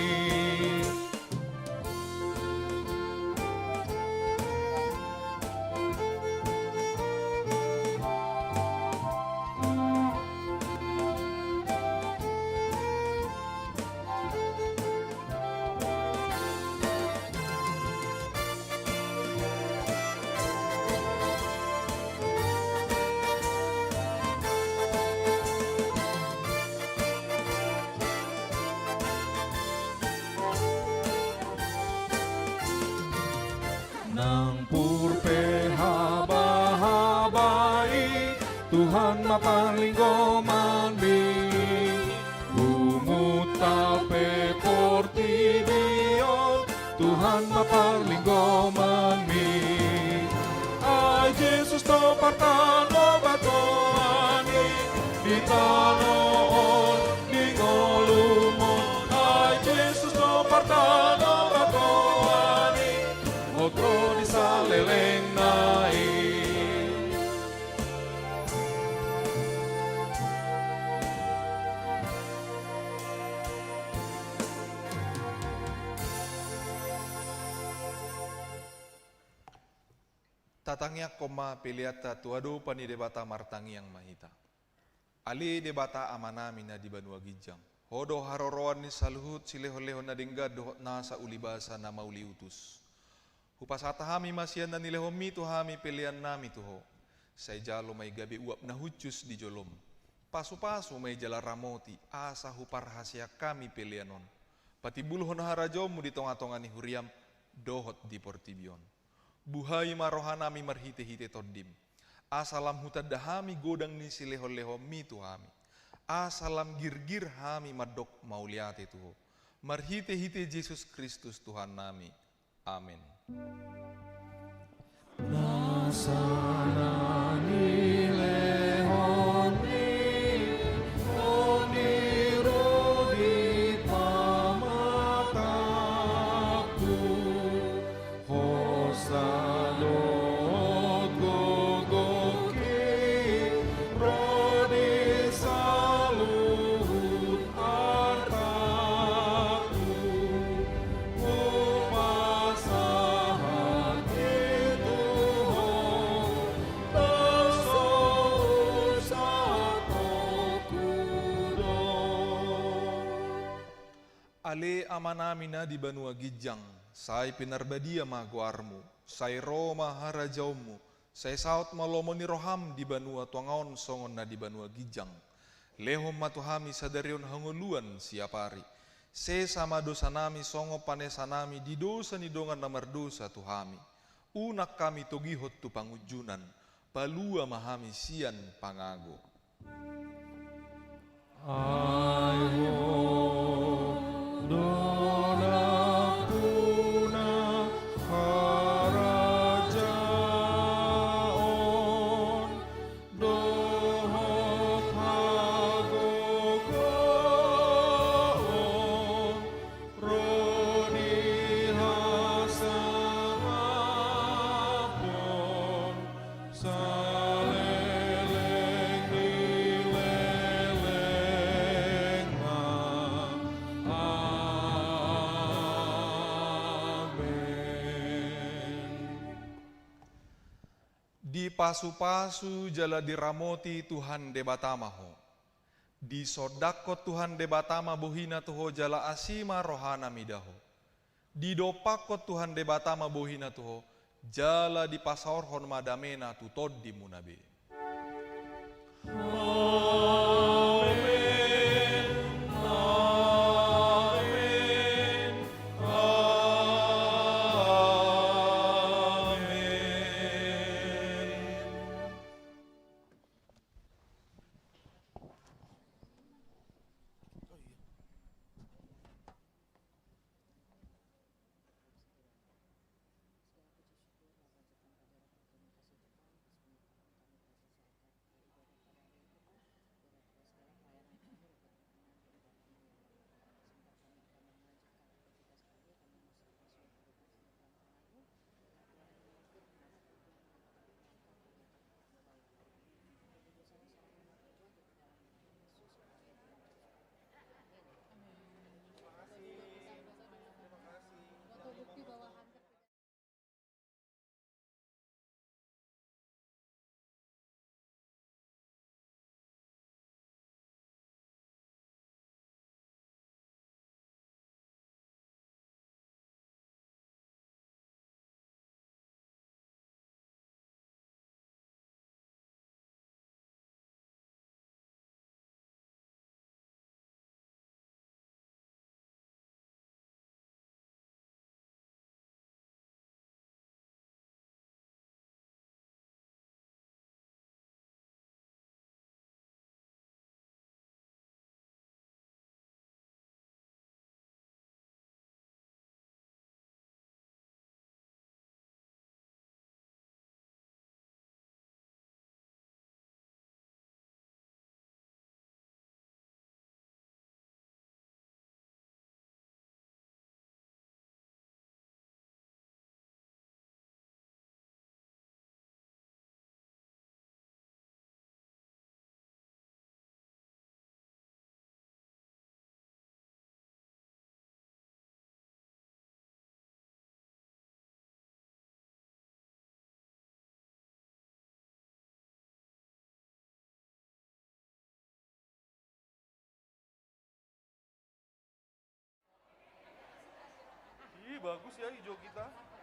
Nang pur pe habahaba i, Tuhan ma parlinggomanmi. Humuntal pe portibi on, Tuhan ma parlinggomanmi. Ai Jesus do partanobatoan i, di tano on, di ngolum on. Ai Jesus do partanobatoan i, hot ro di salelengna i. Tatangiangkon ma peleanta tu adopan ni Debata. Martangiang ma hita. Ale Debata Amanami na di banua ginjang, Ho do haroroan ni saluhut silehonlehon na denggan dohot nasa ulibasa na mauliutus. Hupasahat hami ma sian na nilehonmi tu hami peleannami tu Ho. Sai jalo ma i gabe uap na hushus di jolom. Pasupasu ma i jala ramoti, asa huparhaseang hami pelean on. Patimbulhon harajaonmu di tongatonga ni huriam dohot di portibi on. Buhai ma rohanami marhitehite Tondim, asa lam hutanda hami godang ni silehonlehonmi tu hami, asa lam girgir hami mandok mauliate tu Ho. Marhitehite Jesus Kristus Tuhannami. Amen. Nasa na nilehonmi on i ro di pamatangku, hosa dohot gogongki ro di saluhut artangku, hupasahat i tu Ho, ndang so husatongku do. Ale Amanami na di banua ginjang, sai pinarbadia ma goarmu, sai ro ma harajaonmu, sai saut ma lomo ni roham di banua tonga on songon na di banua ginjang. Lehon ma tu hami sadari on hangoluan siapari. Sesa ma dosanami songon panesanami di dosa ni dongan na mardosa tu hami. Unang hami togihon tu pangunjunan, palua ma hami sian pangago. Ai Ho do nampuna harajaon dohot hagogoon ro di hasangapon saleleng ni lelengna. Dipasupasu jala diramoti Tuhan Debata ma ho. Disondangkon Tuhan Debata ma bohina tu ho jala asi ma rohana mida ho. Didompakkon Tuhan Debata ma bohina tu ho, jala dipasaorhon ma damena tu tondimuna be. Amen. Amen. Amen. Ih, bagus ya hijau kita.